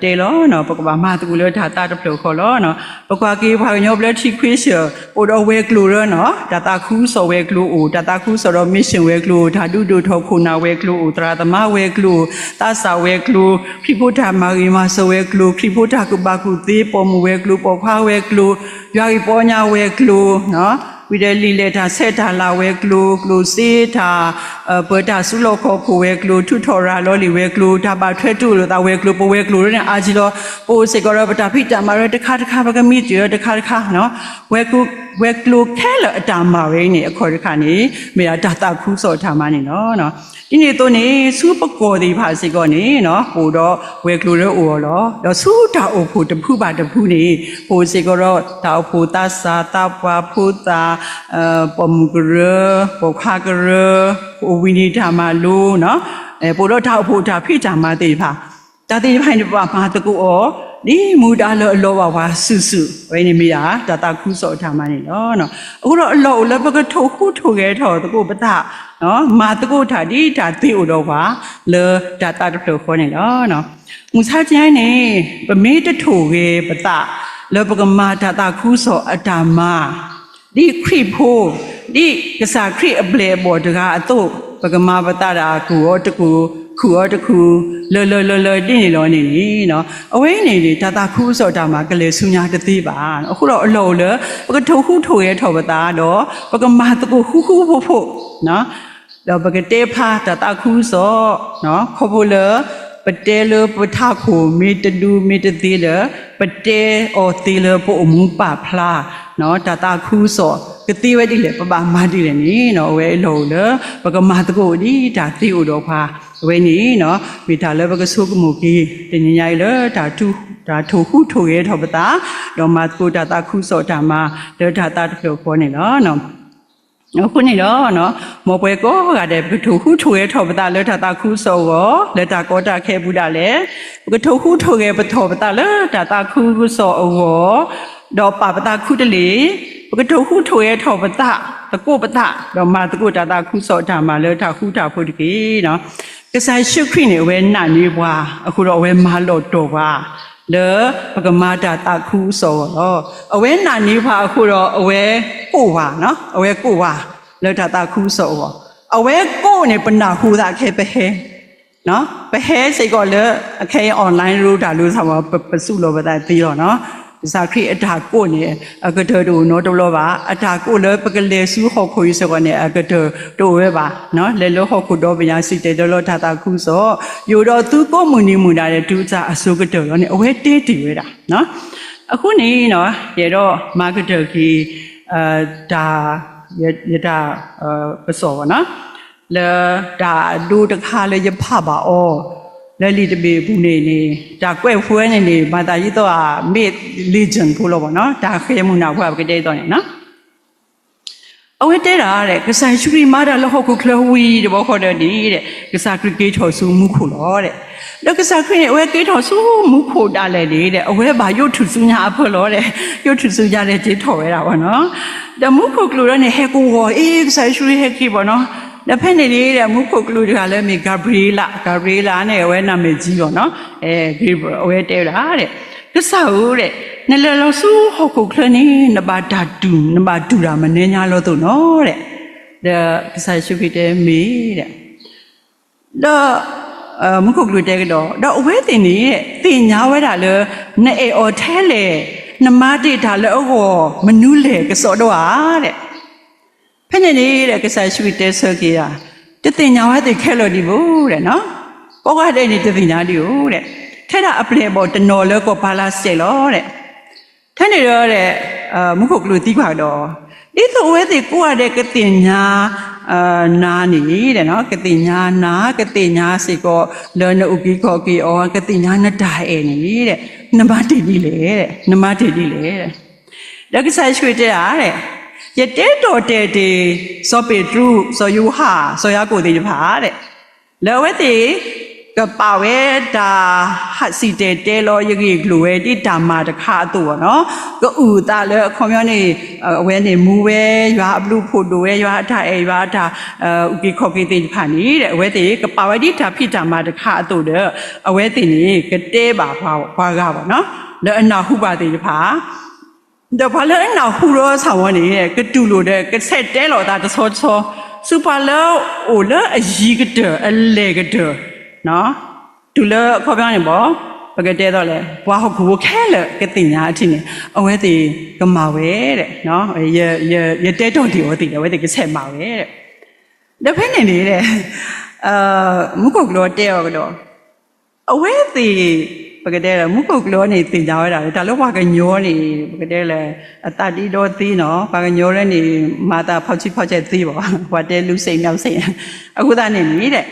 တဲလီၤ. ပကဘၣ်မၤသကိးလၢတၢ်သးတဖျၢၣ်ဃီလီၤ. ပကွၢ်က့ၤပှၤကညီဘျၢထံခွ့ဆၢၣ် အိၣ်ဒီးဝဲၤကျိၤလၢနီၤ တၢ်သးခူစီၤဝဲၤကျိၤအိၣ်, တၢ်သးခူစီၤဒီး mission ဝဲၤကျိၤအိၣ်, တၢ်ဒုးဒိၣ်ထီၣ်ခိၣ်နၢ်ဝဲၤကျိၤအိၣ်, သရၣ်သမါဝဲၤကျိၤအိၣ်, သးစၢ်ဝဲၤကျိၤ, ခရံာ်ဖိတၢ်မၤဂ့ၤမၤစၢၤဝဲၤကျိၤ, ခရံာ်ဖိတၢ်ကူၣ်ဘၣ်ကူၣ်သ့ ပိာ်မုၣ်ဝဲၤကျိၤ, ပိာ်ခွါဝဲၤကျိၤ, ယွၤဂ့ၢ်ပီညါဝဲၤကျိၤ ဝံၤဒီးလံာ်လဲၢ်တၢ်ဆဲးတၢ်လၤဝဲၤကျိၤ, ကျိၣ်စ့တၢ် ပၢၤတၢ်စုလီၢ်ခီၣ်ခိၣ်ဝဲၤကျိၤ, ထုးထီၣ်ရၤလီၤလံာ်ဝဲၤကျိၤ, တၢ်ဘၣ်ထွဲတူၢ်လိာ်သးဝဲၤကျိၤ, ပဝဲၤကျိၤလၢန့ၣ်အါကံလီၤ. ပအိၣ်စ့ၢ်ကီးဒီးပတၢ်ဖံးတၢ်မၤရၢတခါတခါ ပကမံတုၤတခါတခါ, ဝဲၤကျိၤ ဝဲၤကျိၤခဲလၢာ်အတၢ်မၤဝဲအံၤန့ၣ် အခီၣ်တဃၣ်န့ၣ် မ့ၢ်ဒၣ်တၢ်သးခုကစီၣ်အတၢ်မၤန့ၣ်လီၤ. ဒ်န့ၣ်အသိးန့ၣ် ဆူပကီၢ်သ့ၣ်တဖၣ်စ့ၢ်ကီးန့ၣ် ပအိၣ်ဒီးဝဲၤကျိၤလၢအိၣ်အီၤလီၤ. ဒီးဆူတၢ်အိၣ်ဖှိၣ်တဖုဘၣ်တဖုန့ၣ် ပအိၣ်စ့ၢ်ကီးဒီးတၢ်အိၣ်ဖှိၣ်သးစၢ်သးပှၢ်ဖိသၣ် ပိာ်မုၣ်ကရၢ ပိာ်ခွါကရၢ ပအိၣ်ဝံၤန့ၣ်တၢ်မၤလိ ပအိၣ်ဒီးတၢ်အိၣ်ဖှိၣ်တၢ်ဖံးတၢ်မၤသ့ၣ်တဖၣ် တၢ်သ့ၣ်တဖၣ်န့ၣ် ပဘၣ်မၤသကိးအီၤ ဒ်မူဒါလၢအလီၤဘၣ်ပှၤစုာ်စုာ် အဝဲန့ၣ်မ့ၢ်ဒၣ် တၢ်သးခုကစီၣ်အတၢ်မၤန့ၣ်လီၤ. အဃိဒီးအလီၢ်အိၣ်လၢပကထိၣ်ဟူးထိၣ်ဂဲၤထီၣ်သကိးပသး မၤသကိးတၢ်ဒ်တၢ်သ့အိၣ်ဒီးပှၤ လၢတၢ်သးတဖျၢၣ်ဃီန့ၣ်လီၤ. မုၢ်ဆါတနံၤအံၤန့ၣ် ပမ့ၢ်တထိၣ်ဂဲၤပသး လၢပကမၤတၢ်သးခုကစီၣ်အတၢ်မၤ ဒ်ခရံာ်ဖိ ဒ်ကစၢ်ခရံာ်အပျဲၢ်အဘီၣ်တဂၤအသိး ပကမၤပသးဒၣ် ကူၣ်အီၤတကူၣ် ခုၣ်အီၤတခုၣ် လၢလၢလၢလၢဒ်န့ၣ်လီၤန့ၣ်န့ၣ် အဝဲအံၤန့ၣ်န့ၣ် တၢ်သးခုကစီၣ်တၢ်မၤကလဲၤဆူညါတသ့ဘၣ်. အဃိဒီးအလီၢ်အိၣ်လၢ ပကထိၣ်ဟူးထိၣ်ဂဲၤထီၣ်ပသးဒီး ပကမၤသကိးဃူဃူဖိးဖိး ဒီးပကတဲဖျါတၢ်သးခုကစီၣ် ခီဖျိလၢ ပတဲလၢပထးခိၣ်မ့ၢ်တဒူမ့ၢ်တသ့ဒီး ပတဲအီၤသ့လၢပအိၣ်မူပာ်ဖျါ တၢ်သးခုကစီၣ် ကသ့ဝဲဒ်လဲၣ် ပဘၣ်မၤဒ်လဲၣ်န့ၣ် အဝဲအလီၢ်အိၣ်လၢ ပကမၤသကိးဒ်တၢ်သ့အိၣ်ဒီးပှၤ အဝဲန့ၣ် မ့ၢ်တၢ်လၢပကဆိကမိၣ်က့ၤ တနံၤညါအံၤလၢ တၢ်ထိၣ်ဟူးထိၣ်ဂဲၤထီၣ်ပသး ဒီးမၤသကိးတၢ်သးခုကစီၣ်တၢ်မၤ လၢတၢ်သးတဖျၢၣ်ဃီန့ၣ်လီၤ. အဃိန့ၣ်ဒီး မ်ပဝဲကိးဂၤဒဲး ပကထိၣ်ဟူးထိၣ်ဂဲၤထီၣ်ပသးလၢတၢ်သးခုကစီၣ်အဂီၢ် လၢတၢ်ကီတၢ်ခဲအပူၤဒၣ်လဲာ်, ပကထိၣ်ဟူးထိၣ်ဂဲၤပထီၣ်ပသးလၢတၢ်သးခုကစီၣ်အဂီၢ်, ဒီးပာ်ပသးခူတလ့ၢ်, ပကထိၣ်ဟူးထိၣ်ဂဲၤထီၣ်ပသး သကိးပသး ဒီးမၤသကိးတၢ်သးခုကစီၣ်တၢ်မၤလၢတၢ်ဃူတၢ်ဖိးတက့ၢ်. ကစၢ်ယ့ၣ်ၡူးခရံာ်န့ၣ် အဝဲနာ်န့ၢ်ပှၤ အဃိဒီးအဝဲမၤလီၤတီၢ်ပှၤ လၢပကမၤတၢ်သးခုကစီၣ်အဂီၢ်လီၤ. အဝဲနာ်န့ၢ်ပှၤအဃိဒီး အဝဲကိးပှၤ, အဝဲကိးပှၤ လၢတၢ်သးခုကစီၣ်အဂီၢ်, အဝဲကိးန့ၣ် ပနၢ်ဟူသးခဲပဟဲ, ပဟဲစ့ၢ်ကီးလၢ အခဲအံၤ online ရူတၢ်လိၤသးဝဲ ပစူးလီၤပသးသ့လီၤ. ကစၢ်ခရံာ်အတၢ်ကိးန့ၣ် အကတၢၢ်တအိၣ်နီတဘျီဘၣ်. အတၢ်ကိးလၢပကလဲၤဆူဟီၣ်ခိၣ်အံၤစ့ၢ်ကီးန့ၣ် အကတၢၢ်တအိၣ်ဝဲဘၣ်. လဲၤလၢဟီၣ်ခိၣ်ဒီဘ့ၣ်ညါ စံၣ်တဲၤတဲလီၤတၢ်သးခုကစီၣ်, ယအိၣ်ဒီးသုကိးမုၢ်နံၤမုၢ်နၤဒီး တုၤအစၢ်အစိၤကတၢၢ်လီၤန့ၣ် အဝဲတဲတ့ၢ်ဝဲဒၣ်. အဃိန့ၣ် ယအဲၣ်ဒိးမၤကတၢၢ်က့ၤ တၢ် ယတၢ်ကစီၣ် လၢတၢ်အဒိတခါလၢယဖးဘၣ်အီၤ လၢလံာ်တဘ့ၣ်အပူၤန့ၣ်န့ၣ် တၢ်ကွဲးဖိဝဲန့ၣ်န့ၣ် မၤသးဒ်သိး မ့ၢ် legend ဖိလီၤဘၣ်နီၤ, တၢ်ဃဲၤမုၢ်နၢ်ဖိ ပကတဲဒ်သိးန့ၣ်နီၤ. အဝဲတဲဒၣ် ကစၢ်ယ့ၣ်ၡူးခရံာ်မၤတၢ်လၢဟီၣ်ခိၣ်ချၢဝံၤတဘျီဃီဒီးန့ၣ် ကစၢ်ခရံာ်က့ၤထီၣ်ဆူမူခိၣ်လီၤ. ဒီးကစၢ်ခရံာ်န့ၣ် အဝဲက့ၤထီၣ်ဆူမူခိၣ်ဒၣ်လဲာ်န့ၣ် အဝဲဘၣ်ယိးထူၣ်စုညါအဖၢလီၤ, ယိးထူၣ်စုညါဒီး က့ၤထီၣ်ဝဲဒၣ်ဘၣ်နီၤ. ဒီးမူခိၣ်ကလူးဒီးန့ၣ် ဟဲကဝီၤ အ့ ကစၢ်ယ့ၣ်ၡူးခရံာ်ဟဲက့ၤဘၣ်နီၤ. ဒီးဖဲန့ၣ်န့ၣ် မူခိၣ်ကလူးတဂၤလၢမ့ၢ် Gabriela, Gabriela န့ၣ် အဝဲနမ့ၢ်ကၠံလီၤနီၤ. အဝဲတဲဝဲဒၣ် ကစၢ်ဧၢ နလဲၤလီၤဆူဟီၣ်ခိၣ်ချၢန့ၣ် နဘၣ်တၢ်တူၢ်, နဘၣ်တူၢ်တၢ်မနုၤညါလီၤသိးနီၤ. ဒီးကစၢ်ယ့ၣ်ၡူးခရံာ်တဲ မ့ၢ်ဒီး မူခိၣ်ကလူးတဲကဒီး, ဒီးအဝဲသ့ၣ်န့ၣ် သ့ၣ်ညါဝဲဒၣ်လၢ နအဲၣ်အီၤထဲလဲၣ်, နမၤတ့ၢ်တၢ်လၢအဂီၢ် မနုၤလဲၣ်ကစီဒီဧါ. ဖဲန့ၣ်န့ၣ် ကစၢ်ယ့ၣ်ၡူးခရံာ်တဲဆၢက့ၤဧါ, တသ့ၣ်ညါဝဲသ့ၣ်ခဲလၢာ်ဒံးဘၣ်. ကိးဂၤဒဲးန့ၣ် တသ့ၣ်ညါဒံးဧိၤ. ထဲဒၣ်အပျဲၢ်အဘီၣ်တနီၤလၢကီၢ်ဖလၤစဲးလီၤ. ထဲန့ၣ်ဒီး မူခိၣ်ကလူးသံကွၢ်ကဒီး, ဒ်သိးအဝဲသ့ၣ်ကိးဂၤဒဲးကသ့ၣ်ညါ နၤန့ၣ်, ကသ့ၣ်ညါနၤ, ကသ့ၣ်ညါစ့ၢ်ကီး လၢနအုၣ်က့ၤခီၣ်က့ၤအီၤ, ကသ့ၣ်ညါနတၢ်အဲၣ်န့ၣ် နမၤတ့ၢ်ဒ်လဲၣ်, နမၤတ့ၢ်ဒ်လဲၣ်. ဒီးကစၢ်ယ့ၣ်ၡူးခရံာ်တဲဒၣ်, ယတဲတီၢ်တဲာ်တ့ၢ် စီၤပ့းတရူး, စီၤယိၤဟၣ်, စီၤယၤကိာ်သ့ၣ်တဖၣ် လၢအဝဲသ့ၣ် ကပာ်ဝဲတၢ်ဟးစံၣ်တဲၤတဲလီၤ ယဂ့ၢ်ကျိၤဝဲဒ်တၢ်မၤတခါအသိးဘၣ်နီၤ, ကအုၣ်အသးလၢအခီပညီန့ၣ် အဝဲန့ၣ်မူဝဲယွၤအဘျုးအဖှိၣ်ဒိၣ်ဝဲ ယွၤအတၢ်အဲၣ် ယွၤအတၢ် အုၣ်က့ၤခီၣ်က့ၤသ့ၣ်တဖၣ်န့ၣ် အဝဲသ့ၣ်ကပာ်ဝဲဒ်တၢ်ဖံးတၢ်မၤတခါအသိးဒီး အဝဲသ့ၣ်န့ၣ် ကတဲဘၣ်ပှၤဂၤဘၣ်နီၤ, လၢအနၢ်ဟူပှၤသ့ၣ်တဖၣ် ဒီးပှၤလၢအနၢ်ဟူဒီးဆၣ်ဝီန့ၣ် ကတူၢ်လိာ်ဒီး ကဆဲးတဲလိာ်သးတဆီတဆီ, ဆူပှၤလၢအအိၣ်လၢအယံၤကတၢၢ် အလဲၢ်ကတၢၢ်, တုၤလၢအခီပညီန့ၣ်ဘၣ်, ပကတဲသိးလဲၣ် ပှၤဟီၣ်ခိၣ်ဖိခဲလၢာ်ကသ့ၣ်ညါအထံးန့ၣ် အဝဲသ့ၣ်ကမၤဝဲ, ယတဲတီၢ်တ့ၢ်အဝဲသ့ၣ်ဒီး အဝဲသ့ၣ်ကဆဲးမၤဝဲ. ဒီးဖဲန့ၣ်န့ၣ် မူခိၣ်ကလူးတဲအီၤကဒီး, အဝဲသ့ၣ် ပကတဲလၢမူခိၣ်ကျၢၢ်န့ၣ် သ့ၣ်ညါဝဲဒၣ်လၢ တၢ်လၢပှၤကညီန့ၣ် ပကတဲလၢ အသးဒ့ဒီသ့နီၤ, ပှၤကညီလၢန့ၣ် မၤသးဖီၣ်ဆံဖီၣ်ဆဲးသ့ဘၣ်, ပှၤတဲလူၤစ့းနီၤစ့း, အဃိသတးန့ၣ်န့ၣ်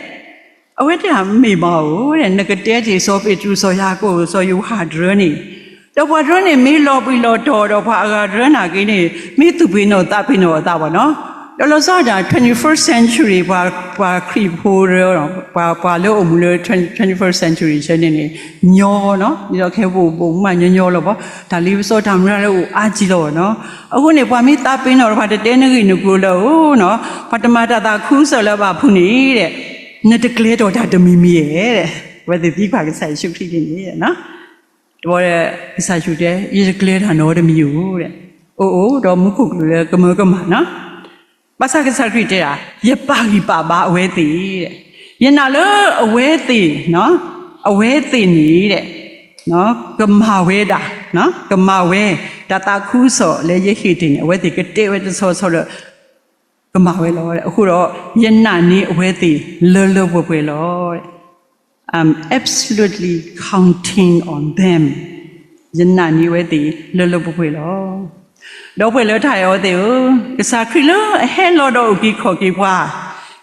အဝဲတဲမ့ၢ်မးဧိၤ, နကတဲက့ၤစီၤပ့းတရူး စီၤယၤကိာ် စီၤယိၤဟၣ်တရၢန့ၣ်, ဒီးပှၤတရၢန့ၣ် မ့ၢ်လီၤဘှံးလီၤတီၤဒီးပှၤအဂၤတရၢနာ်က့န့ၣ် မ့ၢ်သူၣ်ပှ့ၤနီၣ်သးပှ့ၤနီၣ်အသးဘၣ်နီၤ, ဒီးလီၤဆီဒၣ် twenty-first century ပှၤခရံာ်ဖိတရၢ, ပှၤလၢအိၣ်မူလၢ twenty-first century ဆၢန့ၣ်န့ၣ် ညီနီၤ, ဒ်သိးခဲပအိၣ်မူမးညီညီလီၤဘၣ်, တၢ်လ့ပစီတၢ်မုၢ်လၢ်လၢအိၣ်အါကံလီၤဘၣ်နီၤ, အဃိန့ၣ် ပှၤမ့ၢ်သးပ့ၤနီၣ်ဒီး ပှၤတတဲနဂ့ၢ်နကျိၤလၢအအိၣ်နီၤ, ပှၤတမၤတၢ်သးခုကစီၣ်လၢအဘၣ်ဖုးန့ၣ် နတကျဲၤထီၣ်တၢ်တမံၤမံၤဧါ, အဝဲသ့ၣ်သံကွၢ်ကစၢ်ယ့ၣ်ၡူးခရံာ်ဒ်န့ၣ် တဘျီဒီး ကစၢ်ယ့ၣ်ၡူးတဲ ယတကျဲၤတၢ်နီတမံၤဧိၤ, အိၣ်အိၣ်ဒီးမူခိၣ်ကျၢၢ်လၢကမၢကမၣ်နီၤ, ဘၣ်ဆၣ်ကစၢ်ခရံာ်တဲဒၣ် ယပာ်ဂံၢ်ပာ်ဘါအဝဲသ့ၣ်, ယနာ်လၢအဝဲသ့ၣ်, အဝဲသ့ၣ်န့ၣ် ကမၤဝဲဒၣ်, ကမၤဝဲ တၢ်သးခုကစီၣ်လၢယဟ့ၣ်တ့ၢ်န့ၣ် အဝဲသ့ၣ်ကတဲဝဲတဆီဆီဒီး ကမၤဝဲလီၤ. အဃိဒီး ယနာ်န့ၢ်အဝဲသ့ၣ်လၢလၢပှဲၤပှဲၤလီၤ. I'm absolutely counting on them. ယနာ်န့ၢ်အဝဲသ့ၣ်လၢလၢပှဲၤပှဲၤလီၤ. ဒီပုၢ်ဝဲၢ်လၢတၢ်အဲၣ်အီၤသ့ၣ်ဧၢ, ကစၢ်ခရံာ်လၢအဟဲလီၤဒီးအုၣ်က့ၤခီၣ်က့ၤပှၤ,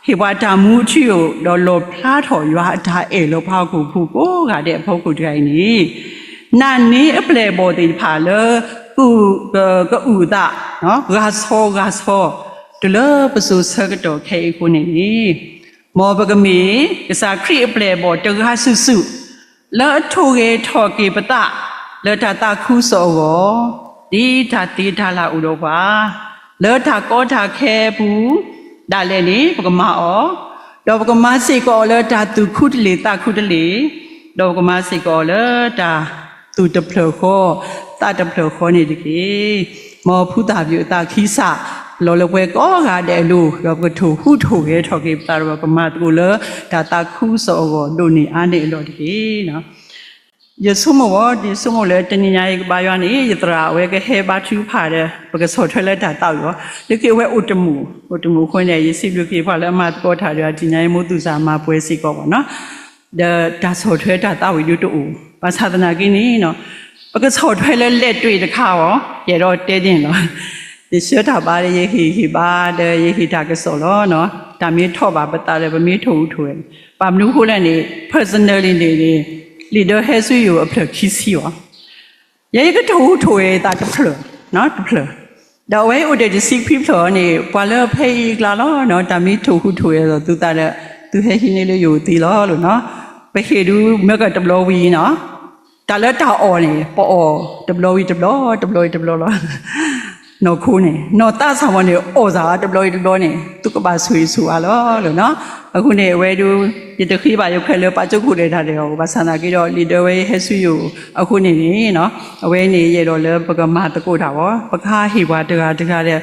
ဟ့ၣ်ပှၤတၢ်မူအထူအယိာ်, ဒီးလီၣ်ဖျါထီၣ်ယွၤအတၢ်အဲၣ်လၢပှၤဟီၣ်ခိၣ်ဖိကိးဂၤဒဲးအဖီခိၣ်တဂၤအံၤန့ၣ်, နာ်န့ၢ်အပျဲၢ်အဘီၣ်သ့ၣ်တဖၣ်လၢ က, ကအုၣ်အသး, ဂၤဆီဂၤဆီ, တုၤလၢပစိၤဆၢကတီၢ်ခဲအံၤအဃိန့ၣ်န့ၣ်, မ်ပကမ့ၢ် ကစၢ်ခရံာ်အပျဲၢ်အဘီၣ်တဂၤစုာ်စုာ်, လၢအထိၣ်ဂဲၤထီၣ်က့ၤပသး လၢတၢ်သးခုကစီၣ်အဂီၢ်, ဒ်တၢ်သ့တၢ်လၢ်အိၣ်ဒီးပှၤ, လၢတၢ်ကီတၢ်ခဲအပူၤ, ဒၣ်လဲာ်န့ၣ် ပကမၤအီၤ, ဒီးပကမၤစ့ၢ်ကီးအီၤလၢတၢ်သူၣ်ခုတလ့ၢ်သးခုတလ့ၢ်, ဒီးပကမၤစ့ၢ်ကီးအီၤလၢတၢ်သူၣ်တဖျၢၣ်ဃီ, သးတဖျၢၣ်ဃီန့ၣ်တက့ၢ်. မ်ဖုသၣ်ဘျုးအသးခံစး လီၤလၢပှဲၤကိးဂၤဒဲးအလိၤ, ဒီးပကထိၣ်ဟူးထိၣ်ဂဲၤထီၣ်က့ၤပသးဒီး ပကမၤသကိးလၢတၢ်သးခုကစီၣ်အဂီၢ်ဒိၣ်န့ၢ်အါန့ၢ်အလီၢ်တက့ၢ်. ယဆိကမိၣ်ဝဲ, ယဆိကမိၣ်လၢတနံၤညါအံၤကဘါယွၤန့ၣ် ယသရၣ်အဝဲကဟဲဘါထုကဖၣ်ဒီး ပကဆီၣ်ထွဲလၢတၢ်သးဝံၣ်အီၤ, လၢခံအဝဲအိၣ်တမူး, အိၣ်တမူးအဃိန့ၣ် ယစံးဘျုးက့ၤပှၤလၢအမၤသကိးတၢ်ဒီး တနံၤညါအံၤ မိၢ်သူၣ်စၢ်မၤပှဲၤစ့ၢ်ကီးဘၣ်နီၤ. ဒီးတၢ်ဆီၣ်ထွဲတၢ်သးဝံၣ်ဒုတအိၣ်, ဘၣ်ဆၣ်သနာ်က့န့ၣ်, ပကဆီၣ်ထွဲလၢလဲၤတွ့ၣ်တခါအီၤ, ယအဲၣ်ဒိးတဲန့ၣ်လီၤ. ယဆှၢတၢ်ဘါဒီးယဟ့ၣ်ဟ့ၣ်ဘါဒီးယဟ့ၣ်တၢ်ကစီၣ်လီၤ. တၢ်မ့ၢ်ထီၣ်ဘၣ်ပသးဒီး ပမ့ၢ်ထိၣ်ဟူးထိၣ်ဂဲၤ, ဘၣ်မနုၤအဃိလဲၣ်န့ၣ် personally န့ၣ်န့ၣ် လံာ်ဒၢဟဲဆူယအိၣ်အဖျၢၣ်ခံဆံအီၤ, ယဲယကထိၣ်ဟူးထိၣ်ဂဲၤသးတဖျၢၣ်, တဖျၢၣ်, ဒီးအဝဲအိၣ်ဒီးတဆံခွံဖျၢၣ်အီၤန့ၣ် ပှၤလၢဖဲအံၤအကျါလီၤ, တၢ်မ့ၢ်ထိၣ်ဟူးထိၣ်ဂဲၤဒီးသုသးဒီး သုဟဲဟံးန့ၢ်လၢယအိၣ်သ့လီၤလီၤနီၤ. ပဟ့ၣ်ဒုးမၢကၢၣ်တဘျီဝံၤနီၤ, တၢ်လၢတၢ်အီၣ်န့ၣ် ပအီၣ်တဘျီဝံၤတဘျီ, တဘျီဝံၤတဘျီလီၤ. နီၢ်ခိန့ၣ် နီၢ်သးစၢ်မီၤန့ၣ် အီၣ်သးတဘျီဝံၤတဘျီန့ၣ် သုကဘၣ်ဆိၣ်ဂ့ၤဆိၣ်ဝါလီၤလီၤနီၤ. အဃိန့ၣ် အဝဲဒုး ယတဃ့ဘၣ်ယခွဲးလၢပာ်ကၠိခိၣ်ဒီးတၢ်ဒီးအီၤ, ဘၣ်ဆၣ်သနာ်က့ဒီး လံာ်ဒၢဝဲဟဲဆူယအိၣ်အဃိန့ၣ်န့ၣ်နီၤ, အဝဲန့ၣ်ယအဲၣ်ဒိးလၢပကမၤသကိးတၢ်အီၤ, ပကဟးဟ့ၣ်ပှၤတဂၤတဂၤဒီး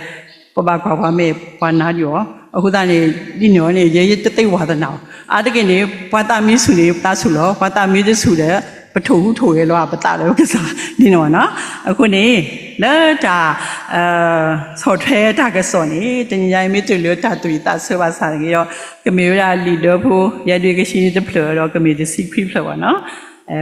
ပဘၣ်ကွၢ်ပှၤမ့ၢ်ပှၤနါဒုးအီၤ, အဃိသတးန့ၣ် ဒ်န့ၣ်အီၤန့ၣ် ယဲယတသ့ဝါသနာအီၤ, အါတက့ၢ်န့ၣ် ပှၤသးမ့ၢ်ဆူၣ်န့ၣ် ပသးဆူၣ်လီၤ, ပှၤသးမ့ၢ်တဆူၣ်ဒီး ပထိၣ်ဟူးထိၣ်ဂဲၤလီၤပသးဒီးပကစၢ်ဒ်န့ၣ်အီၤနီၤ. အဃိန့ၣ် လၢတၢ် ဆီၣ်ထွဲတၢ်ကစီၣ်န့ၣ် တနံၤညါအံၤမ့ၢ်တုၤလၢတၢ်သူၣ်ဝံၣ်သးဆၢဘၣ်ဆၣ်သနာ်က့ဒီး ကမ့ၢ်ဝဲဒၣ်လံာ်ဒၢဖိ ယဲဒုးကဟံးန့ၢ်တဖျၢၣ်ဒီး ကမ့ၢ်တဆံခွံဖျၢၣ်ဘၣ်နီၤ.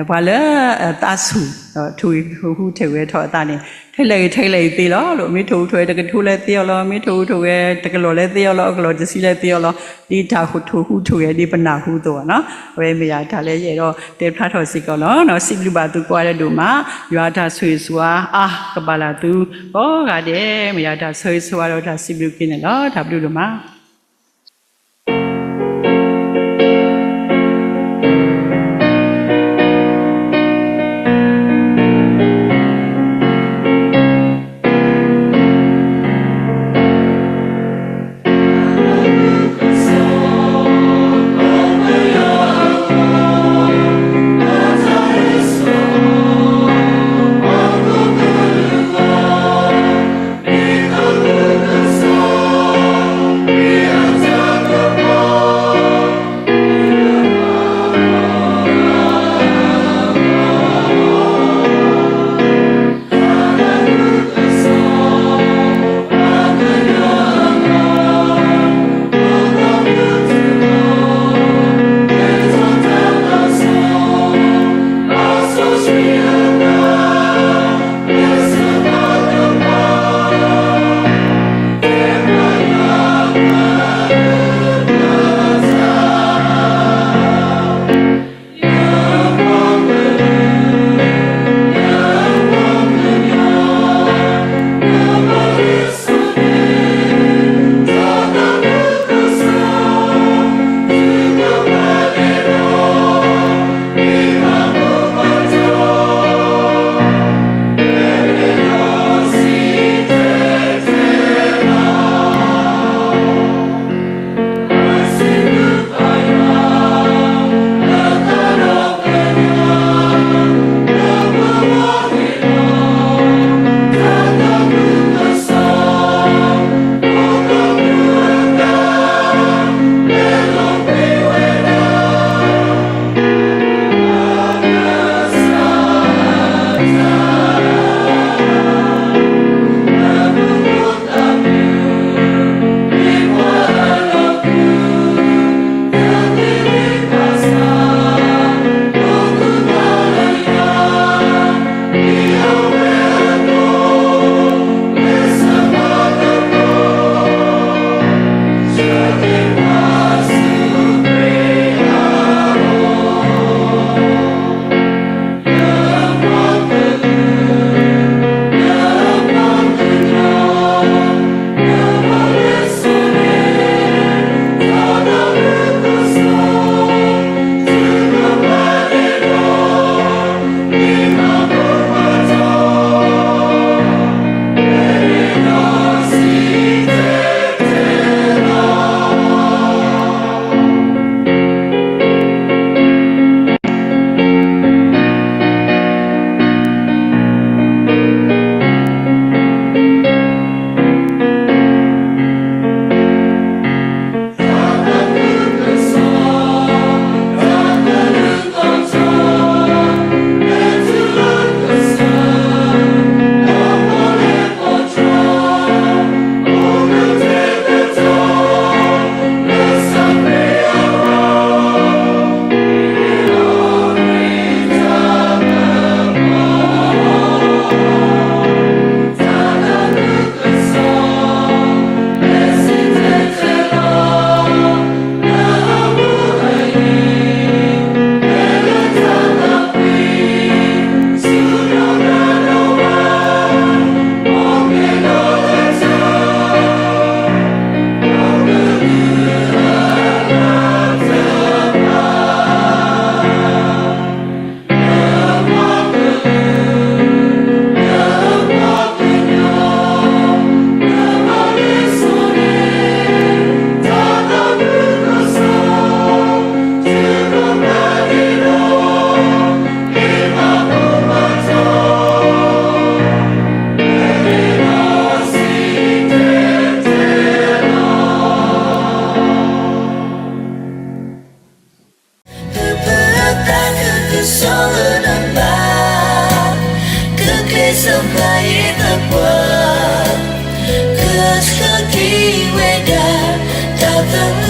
ပှၤလၢအသးဆူၣ် ဒီးထိၣ်ဟူးထိၣ်ဂဲၤထီၣ်အသးန့ၣ် ထဲလဲၣ်ဂ့ၤထဲလဲၣ်ဂ့ၤသ့လီၤ. မ့ၢ်ထိၣ်ဟူးထိၣ်ဂဲၤတကထိလဲၣ်သ့အီၤလီၤ, မ့ၢ်ထိၣ်ဟူးထိၣ်ဂဲၤတကလီၢ်လဲၣ်သ့အီၤလီၤ, အကလီၢ်တဆံလဲၣ်သ့အီၤလီၤ, ဒ်တၢ်ထိၣ်ဟူးထိၣ်ဂဲၤဒ်ပနၢ်ဟူအသိးဘၣ်နီၤ. အဝဲမ့ၢ်ယၤတၢ်လၢယအဲၣ်ဒိးတဲဖျါထီၣ်စ့ၢ်ကီးလီၤ. စံးဘျုးဘၣ်သုကိးဂၤဒဲးဒိၣ်မး, ယွၤအတၢ်ဆိၣ်ဂ့ၤဆိၣ်ဝါအါကဘၣ်လၢသုကိးဂၤဒဲး, မ့ၢ်ယၤတၢ်ဆိၣ်ဂ့ၤဆိၣ်ဝါဒီးတၢ်စံးဘျုးက့ၤန့ၣ်လီၤ. တၢ်ဘျုးဒိၣ်မး. စီၤလၤဘၤ, ကကျဲးစၢးမၤယသပှၢ်, ကဆှၢက့ၤဝဲဒၣ် တၢ်သးမု